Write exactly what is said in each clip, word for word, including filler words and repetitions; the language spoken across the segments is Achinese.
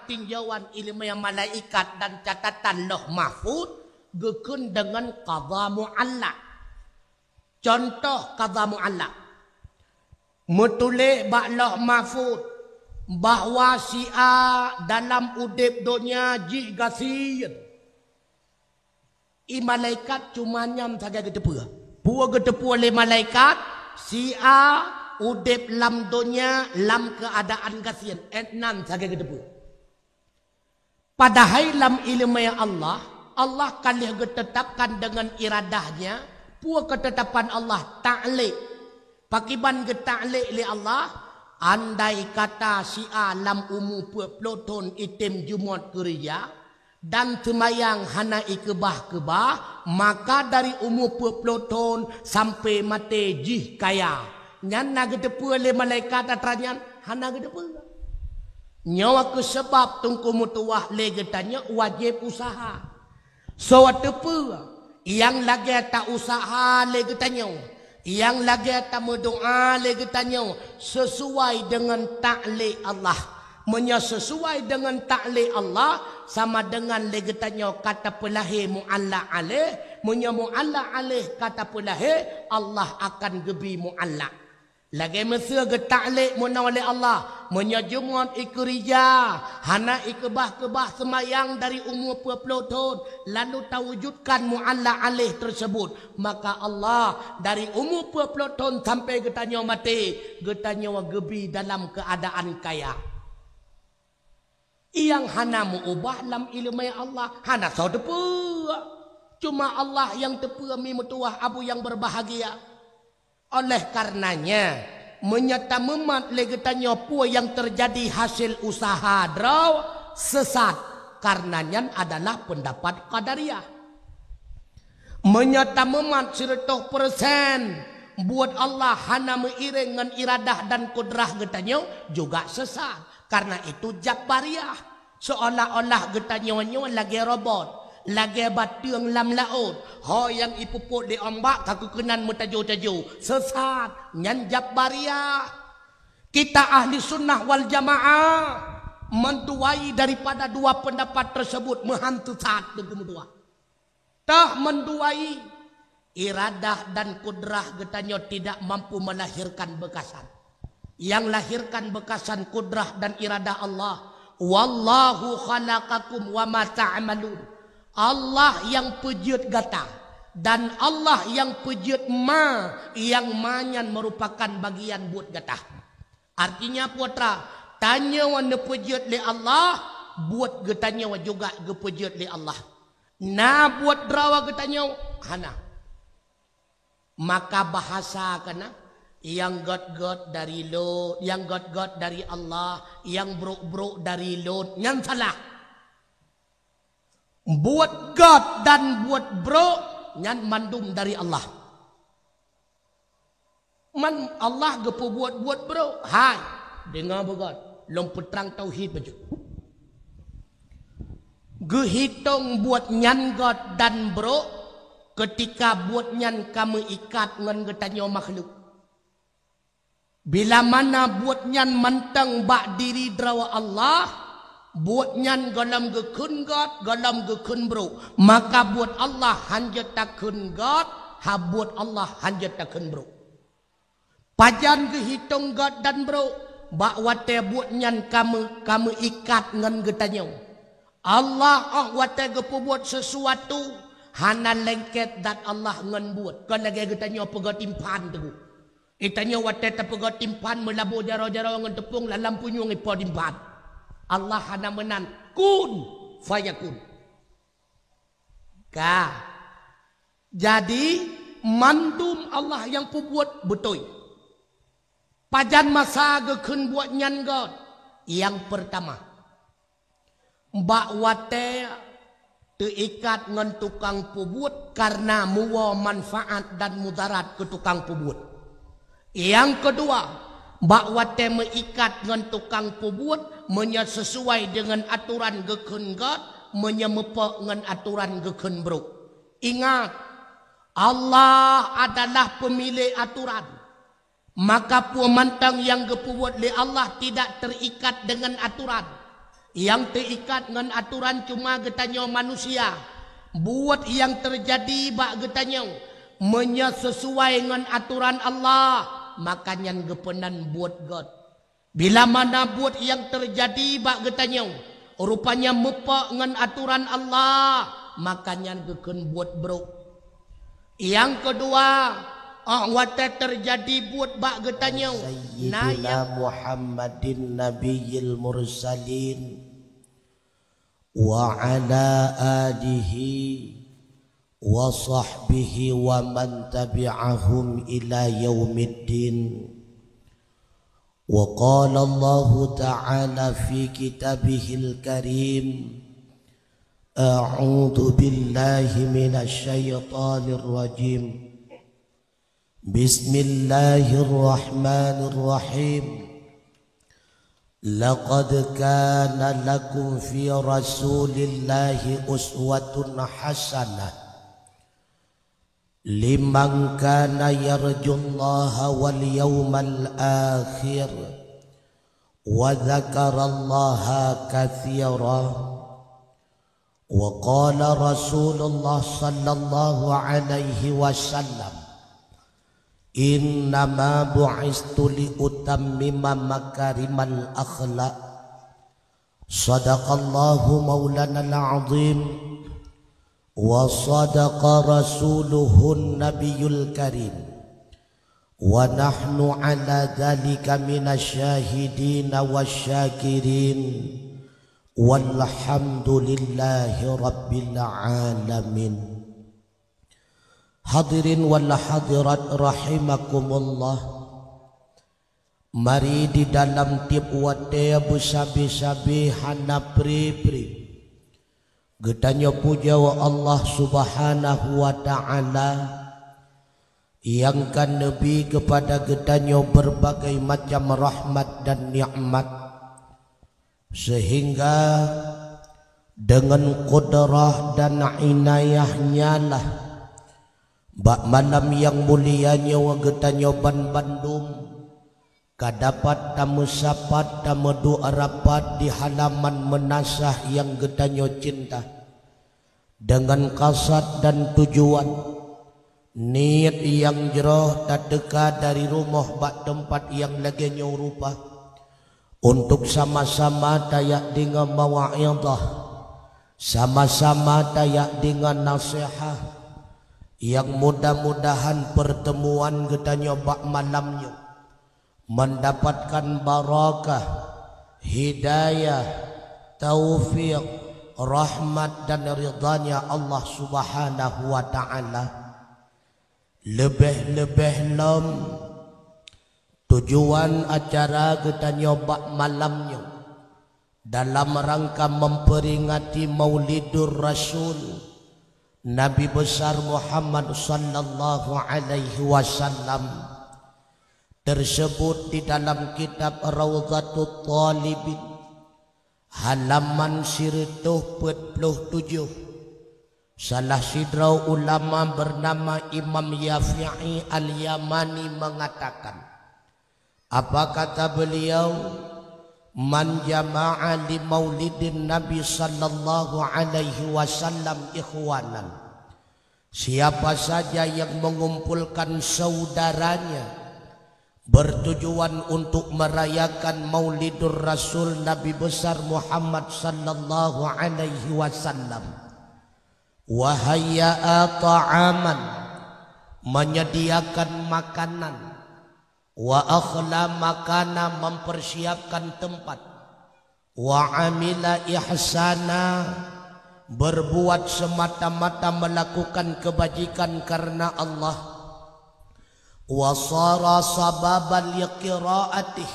Tinjauan ileumèe malaikat dan catatan Lauh Mahfuz geukheun deungon qadha mu'allaq. Cuntoh qadha mu'allaq. Meutuléh bak Lauh Mahfuz bahwa si A dalam udeb donya jih gasien. I malaikat cuma nyan sagai geuteupeue. Peue geuteupeue lé malaikat, si A udeb lam donya lam keuadaan gasien, 'et nan sagai geuteupeue. Padahai lam ileumèe Allah, Allah ka lheueh geuteutapkan deungon iradah-Nya, peue keutetapan Allah, ta'liq. Pakiban geuta'liq lé Allah, andai kata si A lam umu peuet ploh thon item jumôt keurija, dan seumayang hana ikeubah-keubah, maka dari umu peuet ploh thon sampoe maté jih kaya. Nyan na geuteupeue lé malaikat atra nyan? Hana geuteupeue. Nyoe keuh sabab teungku meutuwah lé geutanyoe wajéb useuha. Soe teupeue nyang lagèe ta-useuha lé geutanyoe, nyang lagèe tameudoa lé geutanyoe sisuai deungon ta'liq Allah. Meunyoe sisuai deungon ta'liq Allah, sama deungon lé geutanyoe ka tapeulahé mu'allaq aléh. Meunyoe mu'allaq aléh ka tapeulahé, Allah akan geubi mu'allaq. Lagèe miseue geuta'liq meunoe lé Allah, meunyoe jumôt ikeurija, hana ikeubah-keubah seumayang dari umu peuet ploh thon, lalu tawujudkan mu'allaq aléh teuseubut, maka Allah dari umu peuet ploh thon sampoe geutanyoe maté, geutanyoe geubi dalam keuadaan kaya. Nyang hana meu-ubah lam ileumèe Allah, hana soe teupeue. Cuma Allah nyang teupeue, mi meutuwah abu nyang beubahgia. Oleh karenanya, meunyoe tameumat lé geutanyoe peue nyang teujadi hasé useuha droe, seusat, kareuna nyan adalah peundapat Qadariyah. Meunyoe tameumat sireutôh peureusén buet Allah hana meuiréng ngon iradah dan kudrah geutanyoe, juga seusat. Kareuna itu Jabbariyah. Seolah-olah geutanyoe nyoe lagèe robot, lagèe bateueng lam laôt, ho nyang ipeuphot lé umbak ka keuh keunan meutajo-tajo. Seusat, nyan Jabbariyah. Kita Ahli Sunnah wal Jamaah meuduai daripada dua peundapat teuseubut, meuhan seusat teungku meutuwah. Teuh meuduai, iradah dan kudrah geutanyoe tidak mampu melahirkan beukasan. Nyang lahirkan beukasan kudrah dan iradah Allah. "Wallahu khalaqakum wa ma ta'malun." Allah nyang peujeuet gata, dan Allah nyang peujeuet ma, nyang ma nyan meurupakan bagian buet gata. Artinya, peue atra, tanyoe neupeujeuet lé Allah, buet geutanyoe juga geupeujeuet lé Allah. Na buet droe geutanyoe? Hana. Maka bahasa kana, nyang gét-gét dari lôn, nyang gét-gét dari Allah, nyang brôk-brôk dari lôn, nyan salah. Buet gét dan buet brôk, nyan mandum dari Allah. Man Allah geupeubuet buet brôk? Hai, deungoe beugét, lôn peutrang tauhid bacut. Geuhitong buet nyan gét dan brôk keutika buet nyan ka meuikat ngon geutanyoe makhluk. Bila mana buet nyan mantong bak diri droe Allah, buet nyan gohlom geukheun gét, gohlom geukheun brôk, maka buet Allah hanjeuet takheun gét, ha buet Allah hanjeuet takheun brôk. Pajan geuhitong gét dan brôk? Bak watée buet nyan ka meu-, ka meuikat ngon geutanyoe. Allah óh watée geupeubuet sisuatu, hana lengket zat Allah ngon buet. Kon lagée geutanyoe peugét timphan teungku. Geutanyoe watée tapeugét timphan meulaboh jaroe-jaroe ngon teupông lam punyueng ipo timphan. Allah hana meunan. Kun fayakun. Ka. Jadi, mandum Allah nyang peubuet beutôi. Pajan masa geukheun buet nyan gét? Nyang peurtama, bak watée teuikat ngon tukang peubuet kareuna muwoe manfaat dan mudarat keu tukang peubuet. Nyang keudua, bak watée meuikat ngon tukang peubuet, meunyoe sisuai deungon atoran geukheun gét, meunyoe meupok ngon atoran geukheun brôk. Ingat, Allah adalah peumilék atoran. Maka peue mantong nyang geupeubuet lé Allah tidak terikat dengan aturan. Nyang teuikat ngon atoran cuma geutanyoe manusia. Buet nyang teujadi bak geutanyoe meunyoe sisuai ngon atoran Allah, maka nyan geupeunan buet gét. Bila mana buet nyang teujadi bak geutanyoe rupanya meupok ngon atoran Allah, maka nyan geukheun buet brok. Nyang keudua, óh watée teujadi buet bak geutanyoe, na Sayyidina nyang Muhammadin Nabiyil Mursalin wa ala alihi wa sahbihi wa man tabi'ahum ila yaumiddin. Wa qala Allahu ta'ala fi kitabihil karim, a'udzu billahi minasy syaithanir rajim. Bismillahirrahmanirrahim. Laqad kana lakum fi Rasulillahi uswatun hasanah liman kana yarjullaha wal yaumal akhir wa dzakarallaha katsira. Wa qala Rasulullah sallallahu alaihi wasallam, "Innama bu'istu li utammima makarimal akhlak." Sadaqallahu maulanal azim wa sadaqa rasuluhun nabiyul karim. Wa nahnu ala dzalika minasy syahidin wasyakirin. Walhamdulillahi rabbil alamin. Hadirin wal hadirat rahimakumullah. Mari di dalam tieb watée beusabe-sabe hana pri-pri geutanyoe pujoe Allah Subhanahu wa Ta'ala, nyang ka neubri keupada geutanyoe beurbagai macam rahmat dan nikmat, seuhingga deungon kudrah dan inayah-Nya lah bak malam nyang mulia nyoe geutanyoe banmandum ka dapat tameusapat tameuduek rapat di halaman meunasah nyang geutanyoe cinta, deungon kasad dan tujuan, niet nyang jroh tateuka dari rumoh bak teumpat nyang lagée nyoe rupa, untuk sama-sama tajak deungoe mau'izah, sama-sama tajak deungoe nasihah, nyang mudah-mudahan peurteumuan geutanyoe bak malam nyoe meundapatkan barakah, hidayah, taufik, rahmat dan ridha-Nya Allah Subhanahu wa Ta'ala. Leubeh-leubeh lom tujuan acara geutanyoe bak malam nyoe dalam rangka memperingati Maulidur Rasul Nabi Besar Muhammad sallallahu alaihi wasallam, tersebut di dalam kitab Raudhatut Thalibin, halaman sireutoh peuet ploh tujoh. Salah sidroe ulama bernama Imam Yafi'i Al-Yamani mengatakan, apa kata beliau, "Man jama'a li maulidin Nabi sallallahu alaihi wasallam ikhwanan." Siapa saja yang mengumpulkan saudaranya bertujuan untuk merayakan Maulidur Rasul Nabi Besar Muhammad sallallahu alaihi wasallam, wa hayya'a ta'aman, menyediakan makanan, wa akhla makana, mempersiapkan tempat, wa amila ihsana, berbuat semata-mata melakukan kebajikan karena Allah, wa sara sababan liqiraatih,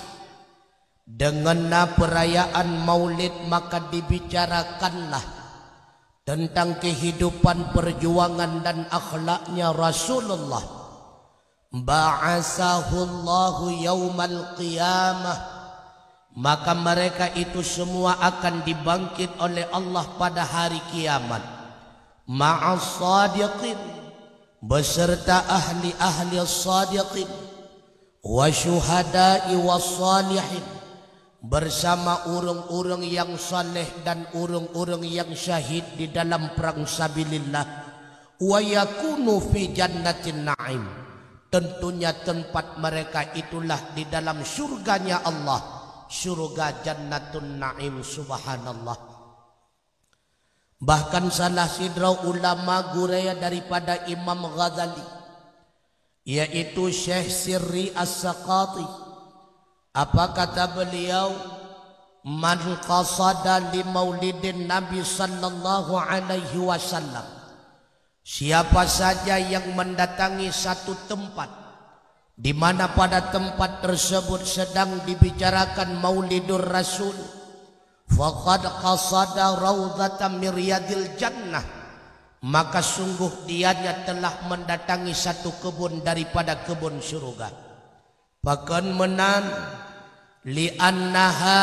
dengan na perayaan Maulid maka dibicarakanlah tentang kehidupan perjuangan dan akhlaknya Rasulullah. Ba'atsahullahu yaumal qiyamah, maka mereka itu semua akan dibangkit oleh Allah pada hari kiamat. Ma'as sadiqin, beserta ahli-ahli sadiqin, wa syuhada'i was salihin, bersama ureuëng-ureuëng nyang saleh dan ureuëng-ureuëng nyang syahid di dalam perang sabilillah, wa yakunu fi jannatin na'im, tentunya tempat mereka itulah di dalam syurganya Allah, syurga Jannatun Na'im. Subhanallah. Bahkan salah sidroe ulama gurée daripada Imam Ghazali, yaitu Syekh Sirri As-Saqati, apa kata beliau, "Man qasada li maulidin Nabi sallallahu alaihi wasallam," siapa saja yang mendatangi satu tempat di mana pada tempat tersebut sedang dibicarakan Maulidur Rasul, "Faqad qasada raudhatan min riyadil jannah," maka sungguh dianya telah mendatangi satu kebun daripada kebun syurga. Pakon meunan? "Li'annaha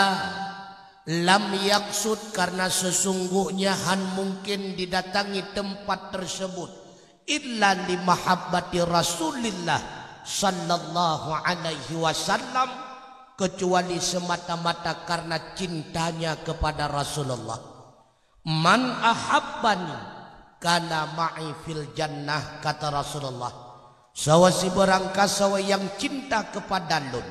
lam yaqsud," karena sesungguhnya han mungkin didatangi tempat tersebut illa li mahabbati Rasulillah sallallahu alaihi wasallam, kecuali semata-mata karena cintanya kepada Rasulullah. "Man ahabbani kana ma'i fil jannah," kata Rasulullah. "Sawa sibeurangkasoe nyang cinta kepada lôn,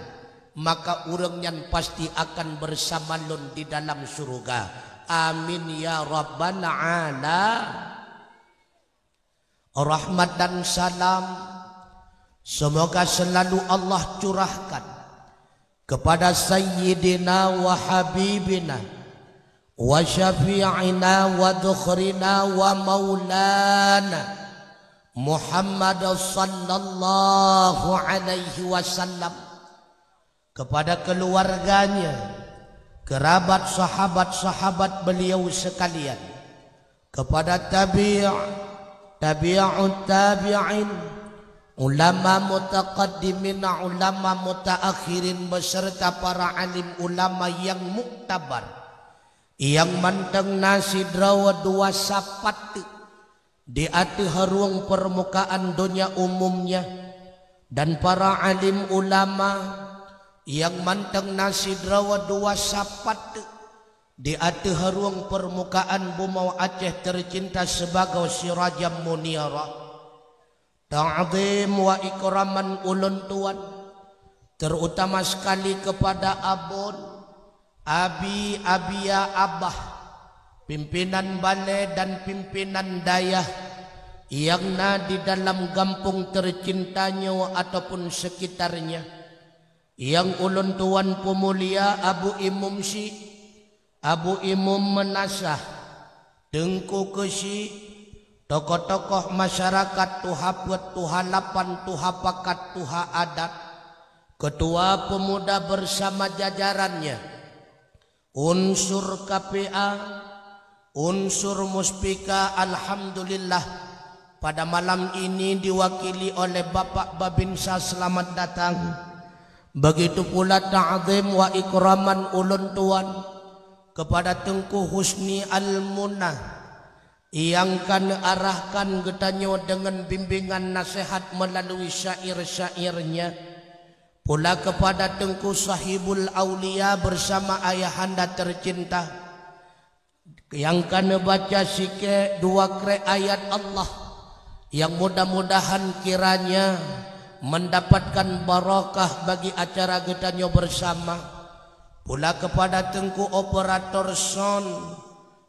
maka ureuëng nyan pasti akan bersama lôn di dalam syurga." Amin ya rabbal alamin. Rahmat dan salam semoga selalu Allah curahkan kepada Sayyidina wa Habibina wa Syafi'ina wa Dhukhrina wa Maulana Muhammad sallallahu alaihi wasallam, kepada keluarganya, kerabat, sahabat-sahabat beliau sekalian, kepada tabi', tabi'ut tabi'in, ulama mutaqaddimin, ulama mutaakhirin, beserta para alim ulama yang muktabar, nyang mantong na sidroe dua sapat teuk di ateueh rueng permukaan donya umumnya, dan para alim ulama nyang mantong na sidroe dua sapat teuk di ateueh rueng permukaan bumoe Aceh tercinta sebagai sirajan munirah. Ta'zim wa ikraman ulôn tuan, terutama sekali kepada abon, abi, abia, abah, pimpinan balé dan pimpinan dayah nyang na di dalam gampông tercinta nyoe ataupun sekitarnya, nyang ulôn tuan peumulia Abu Imum Syik, Abu Imum Meunasah, Teungku Keuchik, tokoh-tokoh masyarakat, tuha peuet, tuha lapan, tuha pakat, tuha adat, ketua pemuda bersama jajarannya, unsur K P A, unsur Muspika, alhamdulillah, pada malam ini diwakili oleh Bapak Babinsa, selamat datang. Begitu pula ta'zim wa ikraman ulôn tuan kepada Teungku Husni Al-Muna, nyang ka neuarahkan geutanyoe deungon bimbingan nasihat meulalu syair-syairnya. Pula kepada Teungku Sahibul Aulia bersama ayahanda tercinta, nyang ka neubaca sikek dua krek ayat Allah, nyang mudah-mudahan kiranya mendapatkan barokah bagi acara geutanyoe bersama. Pula kepada Teungku Operator Sound,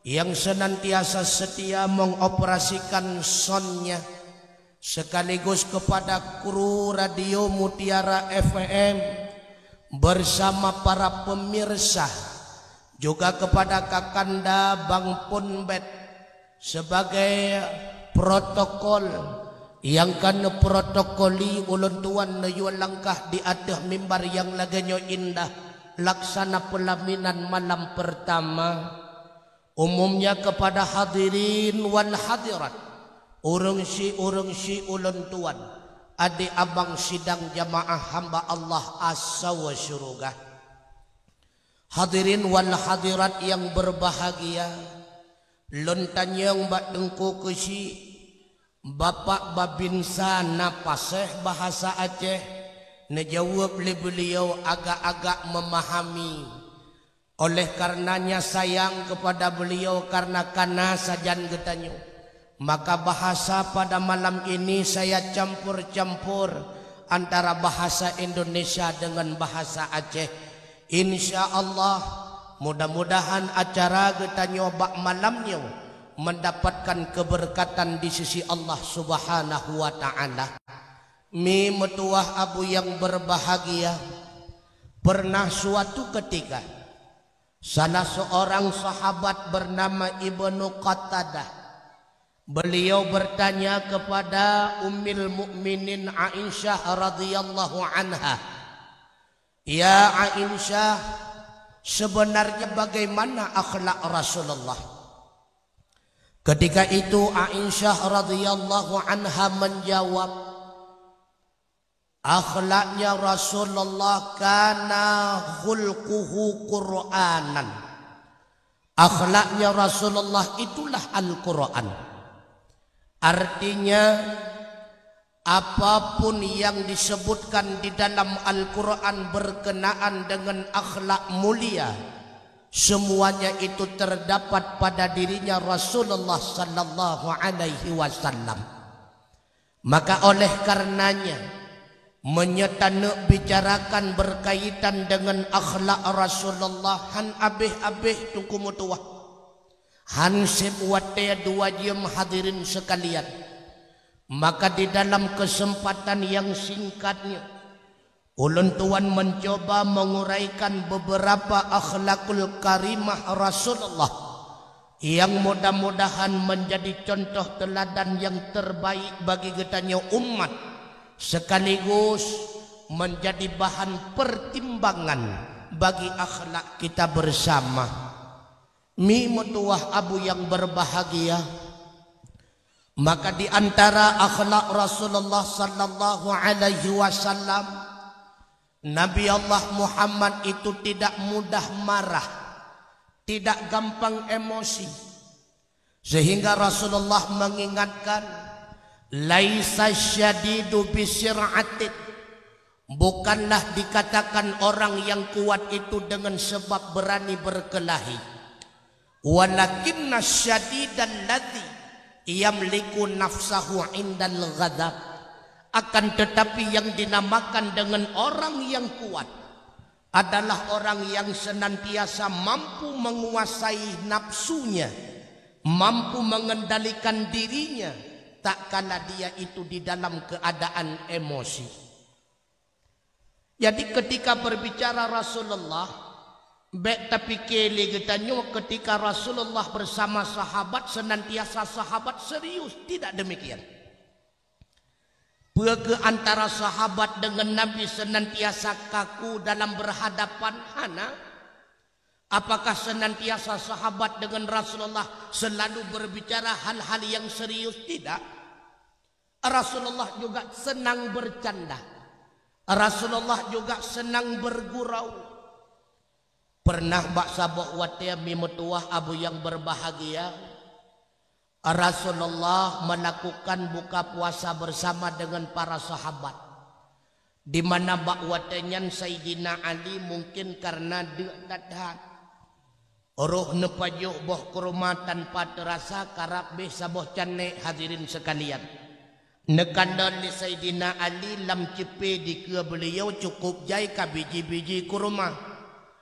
nyang senantiasa setia mengoperasikan soundnya, sekaligus kepada kru Radio Mutiara F M bersama para pemirsa, juga kepada Kakanda Bang Pon Bet sebagai protokol nyang ka neuprotokoli ulôn tuan neuyue langkah di ateueh mimbar nyang lagée nyoe indah, laksana peulaminan malam pertama. Umumnya kepada hadirin wal hadirat, ureuëng syik, ureuëng syik ulôn tuan, adik abang sidang jamaah hamba Allah asoe syeuruga. Hadirin wal hadirat nyang berbahagia, lôn tanyong bak Teungku Keuchik, Bapak Babinsa na paséh bahasa Aceh, neujaweueb lé beuliau agak-agak meumahami. Oleh karenanya sayang kepada beliau karena kana sajan geutanyoe, maka bahasa pada malam ini saya campur-campur antara bahasa Indonesia dengan bahasa Aceh. Insya Allah, mudah-mudahan acara geutanyoe bak malam nyoe mendapatkan keberkatan di sisi Allah Subhanahu wa Ta'ala. Mi meutuwah Abu yang berbahagia, pernah suatu ketika, salah seorang sahabat bernama Ibnu Qatadah, beliau bertanya kepada Ummil Mukminin Aisyah radhiyallahu anha, "Ya Aisyah, sebenarnya bagaimana akhlak Rasulullah?" Ketika itu Aisyah radhiyallahu anha menjawab, "Akhlaknya Rasulullah kana khulquhu Qur'anan." Akhlaknya Rasulullah itulah Al-Quran. Artinya, apapun yang disebutkan di dalam Al-Quran berkenaan dengan akhlak mulia, semuanya itu terdapat pada dirinya Rasulullah sallallahu alaihi wasallam. Maka oleh karenanya, meunyoe taneuk bicarakan berkaitan dengan akhlak Rasulullah, han abéh-abéh Teungku meutuwah, han sép watée dua jeuem hadirin sekalian. Maka di dalam kesempatan yang singkat nyoe, ulôn tuan mencoba menguraikan beberapa akhlakul karimah Rasulullah yang mudah-mudahan menjadi contoh teladan yang terbaik bagi geutanyoe umat, sekaligus menjadi bahan pertimbangan bagi akhlak kita bersama. Mi meutuwah Abu yang berbahagia, maka di antara akhlak Rasulullah sallallahu alaihi wasallam, Nabi Allah Muhammad itu tidak mudah marah, tidak gampang emosi. Sehingga Rasulullah mengingatkan, "Laisa syadidu bisir'atin." Bukanlah dikatakan orang yang kuat itu dengan sebab berani berkelahi. "Walakinna syadidal ladzi yamliku nafsahu indal ghadab." Akan tetapi yang dinamakan dengan orang yang kuat adalah orang yang senantiasa mampu menguasai nafsunya, mampu mengendalikan dirinya tatkala dia itu di dalam keadaan emosi. Jadi ketika berbicara Rasulullah, bék tapike lé geutanyoe ketika Rasulullah bersama sahabat senantiasa sahabat serius, tidak demikian. Peue keu antara sahabat dengan Nabi senantiasa kaku dalam berhadapan? Hana. Apakah senantiasa sahabat dengan Rasulullah selalu berbicara hal-hal yang serius? Tidak. Rasulullah juga senang bercanda. Rasulullah juga senang bergurau. Pernah bak saboh watée mi meutuwah Abu yang berbahagia, Rasulullah melakukan buka puasa bersama dengan para sahabat. Di mana bak watée nyan Saidina Ali mungkin karena deuk that-that, roh neupajoh boh kurma tanpa teurasa karab béh saboh canék, hadirin sekalian. Neukalon lé Saidina Ali lam cipé dikeue beuliau cukup jai ka biji-biji kurma.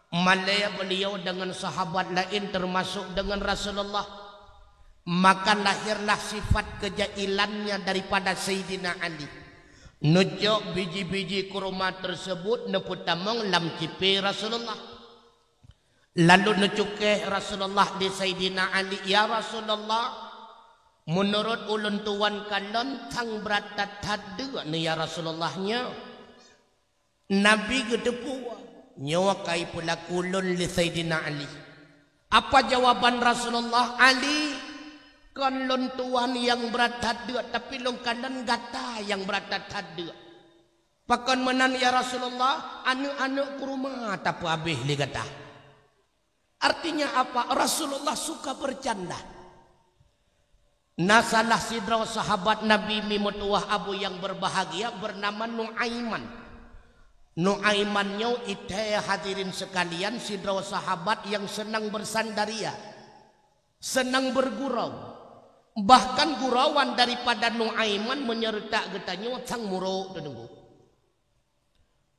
Malée beuliau deungon sahabat laén teumasok deungon Rasulullah. Maka lahirlah sifat kejailannya daripada Saidina Ali. Neucok biji-biji kurma tersebut neupeutamong lam cipé Rasulullah. Lalu neucukéh Rasulullah di Saidina Ali, "Ya Rasulullah, meunurot ulôn tuan kalon thang brat that-that deuk nyoe ya Rasulullah nyoe." Nabi geuteupeue, "Nyoe ka ipeulaku lôn lé Saidina Ali." Apa jawaban Rasulullah? "Ali, kon lôn tuan nyang brat that deuk, tapi lôn kalon gata nyang brat that-that deuk. Pakon meunan ya Rasulullah, aneuëk-aneuëk kurma tapeuabéh lé gata." Artinya apa? Rasulullah suka bercanda. Na salah sidroe sahabat Nabi mi meutuwah Abu yang berbahagia bernama Nuaiman. Nuaiman nyoe ithée hadirin sekalian sidroe sahabat nyang seunang bersandaria, seunang bergurau. Bahkan gurauan daripada Nuaiman meunyoe reutak geutanyoe sang murok teudeungoe.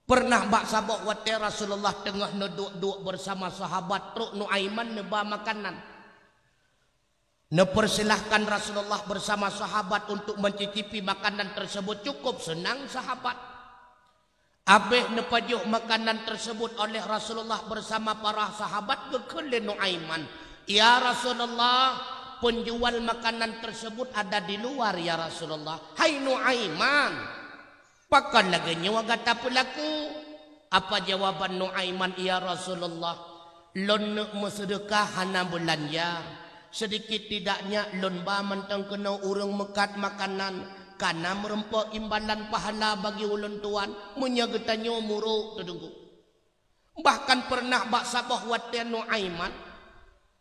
Pernah bak saboh watée Rasulullah teungoh neuduek-duek bersama sahabat, trok Nuaiman neuba makanan. Neupersilahkan Rasulullah bersama sahabat untuk mencicipi makanan tersebut. Cukup senang sahabat. Abéh neupajoh makanan tersebut oleh Rasulullah bersama para sahabat, geukheun lé Nuaiman, "Ya Rasulullah, penjual makanan tersebut ada di luar, ya Rasulullah." "Hai Nuaiman, pakon lagée nyoe gata peulaku?" Apa jawaban Nuaiman, "Ya Rasulullah, lôn neuk meuseudeukah hana beulanja. Seudikit tidaknya lôn ba mantong keunoe ureuëng meukat makanan, kana meurumpok imbalan pahala bagi ulôn tuan, meunyoe geutanyoe murok teudeungoe." Bahkan pernah bak saboh watée Nuaiman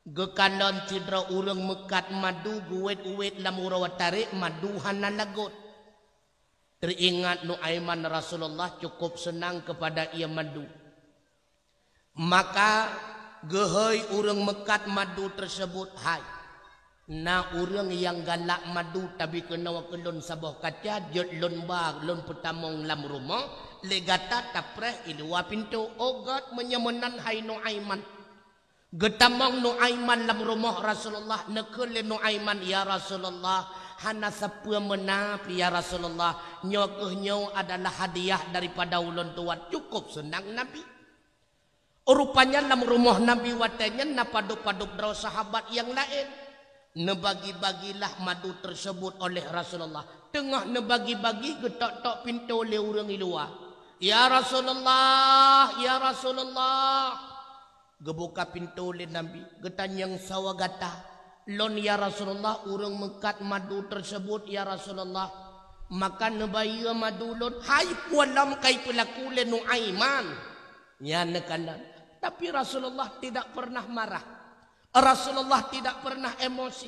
geukalon sidroe ureuëng meukat madu geuwét-wét lam uroe tarek, madu hana lagot. Teuingat Nuaiman Rasulullah cukup seunang keupada ie madu. Maka geuhôi ureuëng meukat madu tersebut, "Hai, na ureuëng nyang galak madu tabi keunoe keu lôn saboh kaca, jeuet lôn ba lôn peutamong lam rumoh, lé gata tapreh i luwa pintoe." "Oh gét, meunyoe meunan hai Nuaiman." Geutamong Nuaiman lam rumoh Rasulullah, neukheun lé Nuaiman, "Ya Rasulullah, hana sapeue meunan, ya Rasulullah. Nyoe kheueh nyoe adalah hadiah daripada ulôn tuan." Cukup seunang Nabi. Rupanya lam rumoh Nabi watée nyan na padub-padub droe sahabat nyang laén. Neubagi-bagilah madu tersebut oleh Rasulullah. Teungoh neubagi-bagi, geutok-tok pintoe lé ureuëng i luwa. "Ya Rasulullah, ya Rasulullah." Geubuka pintoe lé Nabi, geutanyong, "Soe gata?" "Lôn, ya Rasulullah, ureuëng meukat madu tersebut, ya Rasulullah." "Maka neubayeue madu lôn." Hai, peue lom ka ipeulaku lé Nuaiman. Nyan neukalon. Tapi Rasulullah tidak pernah marah. Rasulullah tidak pernah emosi.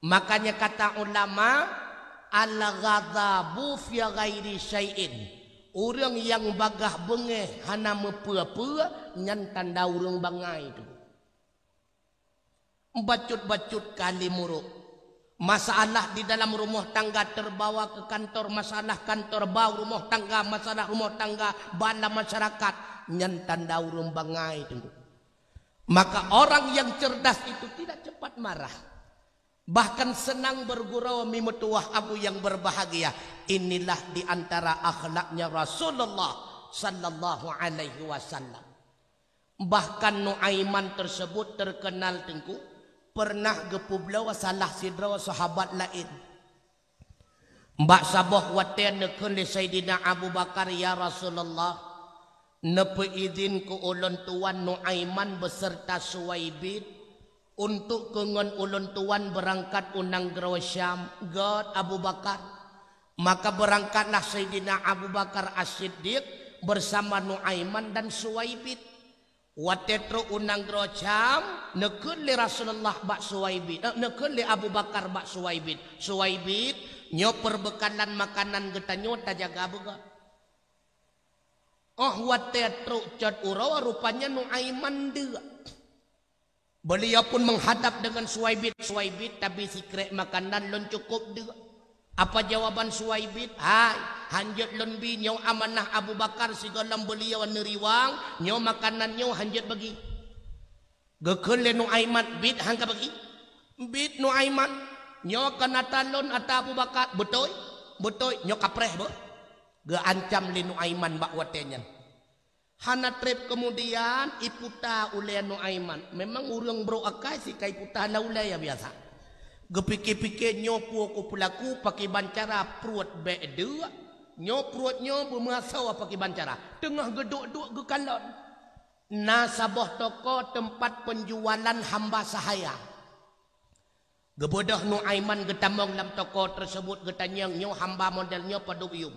Makanya kata ulama, "Al-ghadhabu fi ghairi syai'in." Ureuëng nyang bagaih beungéh hana meupeue-peue, nyan tanda ureuëng bangai tu. Bacut-bacut kali murok. Masalah di dalam rumah tangga terbawa ke kantor, masalah kantor bawa rumah tangga, masalah rumah tangga bala masyarakat, nyan tanda ureuëng bangai tu. Maka orang yang cerdas itu tidak cepat marah. Bahkan senang bergurau mi meutuwah abu yang berbahagia. Inilah di antara akhlaknya Rasulullah sallallahu alaihi wasallam. Bahkan Nuaiman tersebut terkenal teungku, pernah geupubloe salah sidroe sahabat laén. Bak saboh watée neukheun lé Saidina Abu Bakar, "Ya Rasulullah, neupeuidhin keu ulôn tuan Nuaiman beserta Suwaibit untuk keu ngon ulôn tuan beurangkat u nanggroe Syam." Gét Abu Bakar. Maka beurangkatlah Saidina Abu Bakar As-Siddiq bersama Nuaiman dan Suwaibit. Watée trok u nanggroe Syam, neukheun lé Rasulullah bak Suwaibit, eh, neukheun lé Abu Bakar bak Suwaibit, "Suwaibit, nyoe peubeukalan makanan geutanyoe, tajaga beugét." Oh watée trok cot uroe, rupanya Nuaiman deuk. Beliau pun menghadap dengan Suwaibit, "Suwaibit, tabi sikrék makanan lôn cukup deuk." Apa jawaban Suwaibit? "Hai, hanjeuet lôn bi, nyoe amanah Abu Bakar sigohlom beliau neuriwang, nyoe makanan nyoe hanjeuet bagi." Geukheun lé Nuaiman, "Bit han ka bagi." "Bit Nuaiman, nyoe kon ata lôn, ata Abu Bakar." "Beutôi, beutôi, nyoe kapreh beuh." Geuancam lé Nuaiman bak watée nyan. Hana treb keumudian iputa ulée Nuaiman. Memang ureuëng brok akai si ka iputa lam ulée ya biasa. Geupike-pike, "Nyoe peue kupeulaku, pakiban cara pruet bék deuk, nyoe pruet nyoe beumeuasoe pakiban cara." Teungoh geuduek-duek geukalon, na saboh toko teumpat peunjualan hamba sahaya. Geubeudôh Nuaiman geutamong lam toko tersebut, geutanyong, "Nyoe hamba model nyoe padub yuem?"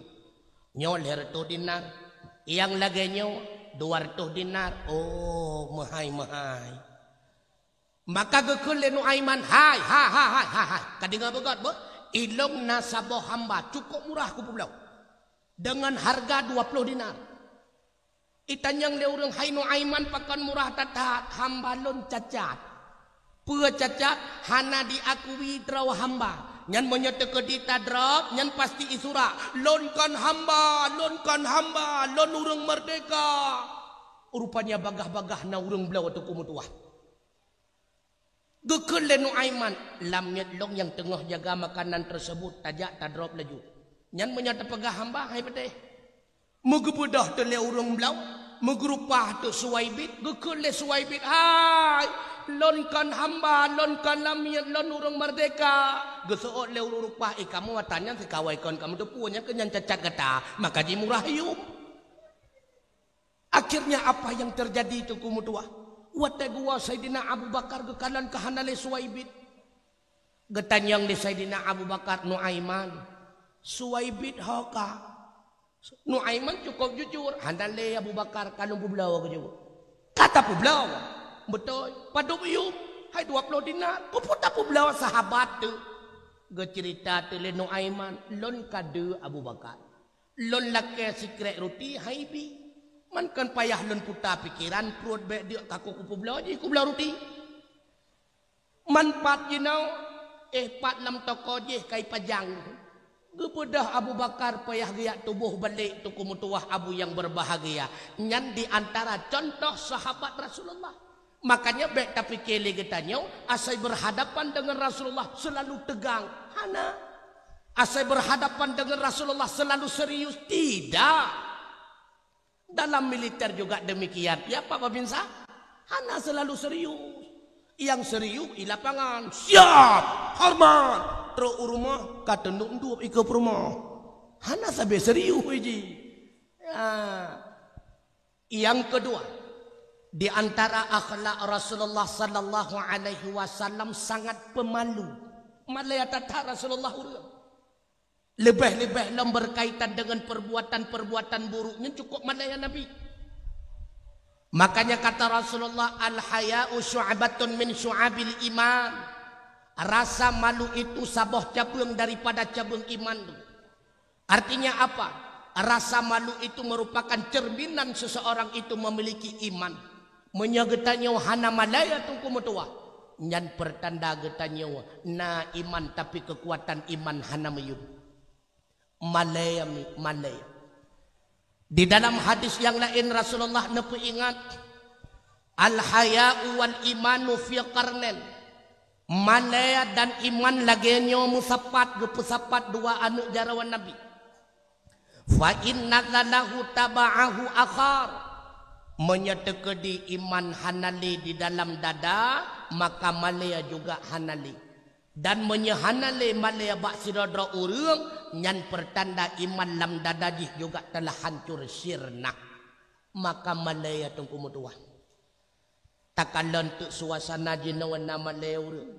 "Nyoe lhée reutôh dinar." "Nyang lagée nyoe?" "Dua reutôh dinar." "Oh, meuhai-meuhai." Maka geukheun lé Nuaiman, "Hai, hai, hai, hai, hai, hai. Ka deungoe beugét beuh? Ilong na saboh hamba cukup murah kupeubloe. Dengan harga dua ploh dinar." Itanyong lé ureuëng, "Hai Nuaiman, pakon murah that-that, hamba lôn cacat." "Peue cacat?" "Hana diakui droe hamba. Nyan meunyoe teukeudi tadrob, nyan pasti isura, 'Lôn kon hamba, lôn kon hamba, lôn ureuëng merdeka.'" Rupanya bagaih-bagaih na ureuëng bloe Teungku meutuwah. Geukheun lé Nuaiman, "Lam miet lôn nyang teungoh jaga makanan tersebut, tajak tadrob laju. Nyan meunyoe tapeugah hamba, hai peudeh." Meugeubeudoh teulé ureuëng bloe, meugeurupah teuk Suwaibit, geukheun lé Suwaibit, "Hai, lôn kon hamba, lôn kon lam miet, lôn ureuëng merdeka." Geuseuôt lé ureuëng rupah, "Eh, kamoe ata nyan sikawai kon kamoe teupeue, nyan keuh nyan cacat gata, maka jimurah yuem." Akhirnya apa yang terjadi Teungku meutuwah? Watée geuwoe Saidina Abu Bakar geukalon keu hana lé Suwaibit. Geutanyong lé Saidina Abu Bakar, "Nuaiman, Suwaibit ho ka?" Nuaiman cukup jujur, "Hana lé Abu Bakar, ka lôn peubloe," geujaweueb. "Ka tapeubloe?" "Beutôi." "Padub yuem?" "Hai dua ploh dinar." "Peue-peue tapeubloe sahabat teuh?" Geuceurita teuk lé Nuaiman, "Lôn ka deuek Abu Bakar. Lôn lakée sikrek ruti hai bi. Man kon payah lôn puta pikeran, pruet bék deuk ka kupeubloe jih kubloe ruti." Man pat jinoe, eh, pat lam toko jih ka ipajang. Geubeudoh Abu Bakar payah geujak tuboh balek Teungku meutuwah Abu yang berbahagia. Nyan di antara contoh sahabat Rasulullah. Makanya bék tapike lé geutanyoe asai berhadapan dengan Rasulullah selalu tegang. Hana. Asai berhadapan dengan Rasulullah selalu serius. Tidak. Dalam militer juga demikian. Ya, Pak Babinsa? Hana selalu serius. Yang serius di lapangan. "Siap! Hormat!" Trok u rumoh, ka teunduk duek ikeue peurumoh. Hana sabe serius jih. Ya. Yang kedua, di antara akhlak Rasulullah sallallahu alaihi wasallam sangat pemalu. Malée that-that Rasulullah ureuëng. Leubeh-leubeh lom berkaitan dengan perbuatan-perbuatan buruk nyan cukup malée Nabi. Makanya kata Rasulullah, "Al-haya'u syu'batun min syu'abil iman." Rasa malu itu saboh cabeueng daripada cabeueng iman tu. Artinya apa? Rasa malu itu merupakan cerminan seseorang itu memiliki iman. Meunyoe geutanyoe hana malée Teungku meutuwah, nyan pertanda geutanyoe na iman, tapi keukuatan iman hana miyueb. Malée mi-, malée. Di dalam hadis nyang laén Rasulullah neupeuingat, "Al-haya'u wal imanu fi qarnain." Malée dan iman lagée nyoe meusapat, geupeusapat dua aneuëk jaroe Nabi. "Fa in nazala taba'ahu akhar." Meunyoe teukeudi iman hana lé di dalam dada, maka malée juga hana lé. Dan meunyoe hana lé malée bak sidroe-droe ureuëng, nyan pertanda iman lam dada jih juga telah hancur sirna. Maka malée Teungku meutuwah. Takalon teuk suasana jinoe na malée ureuëng.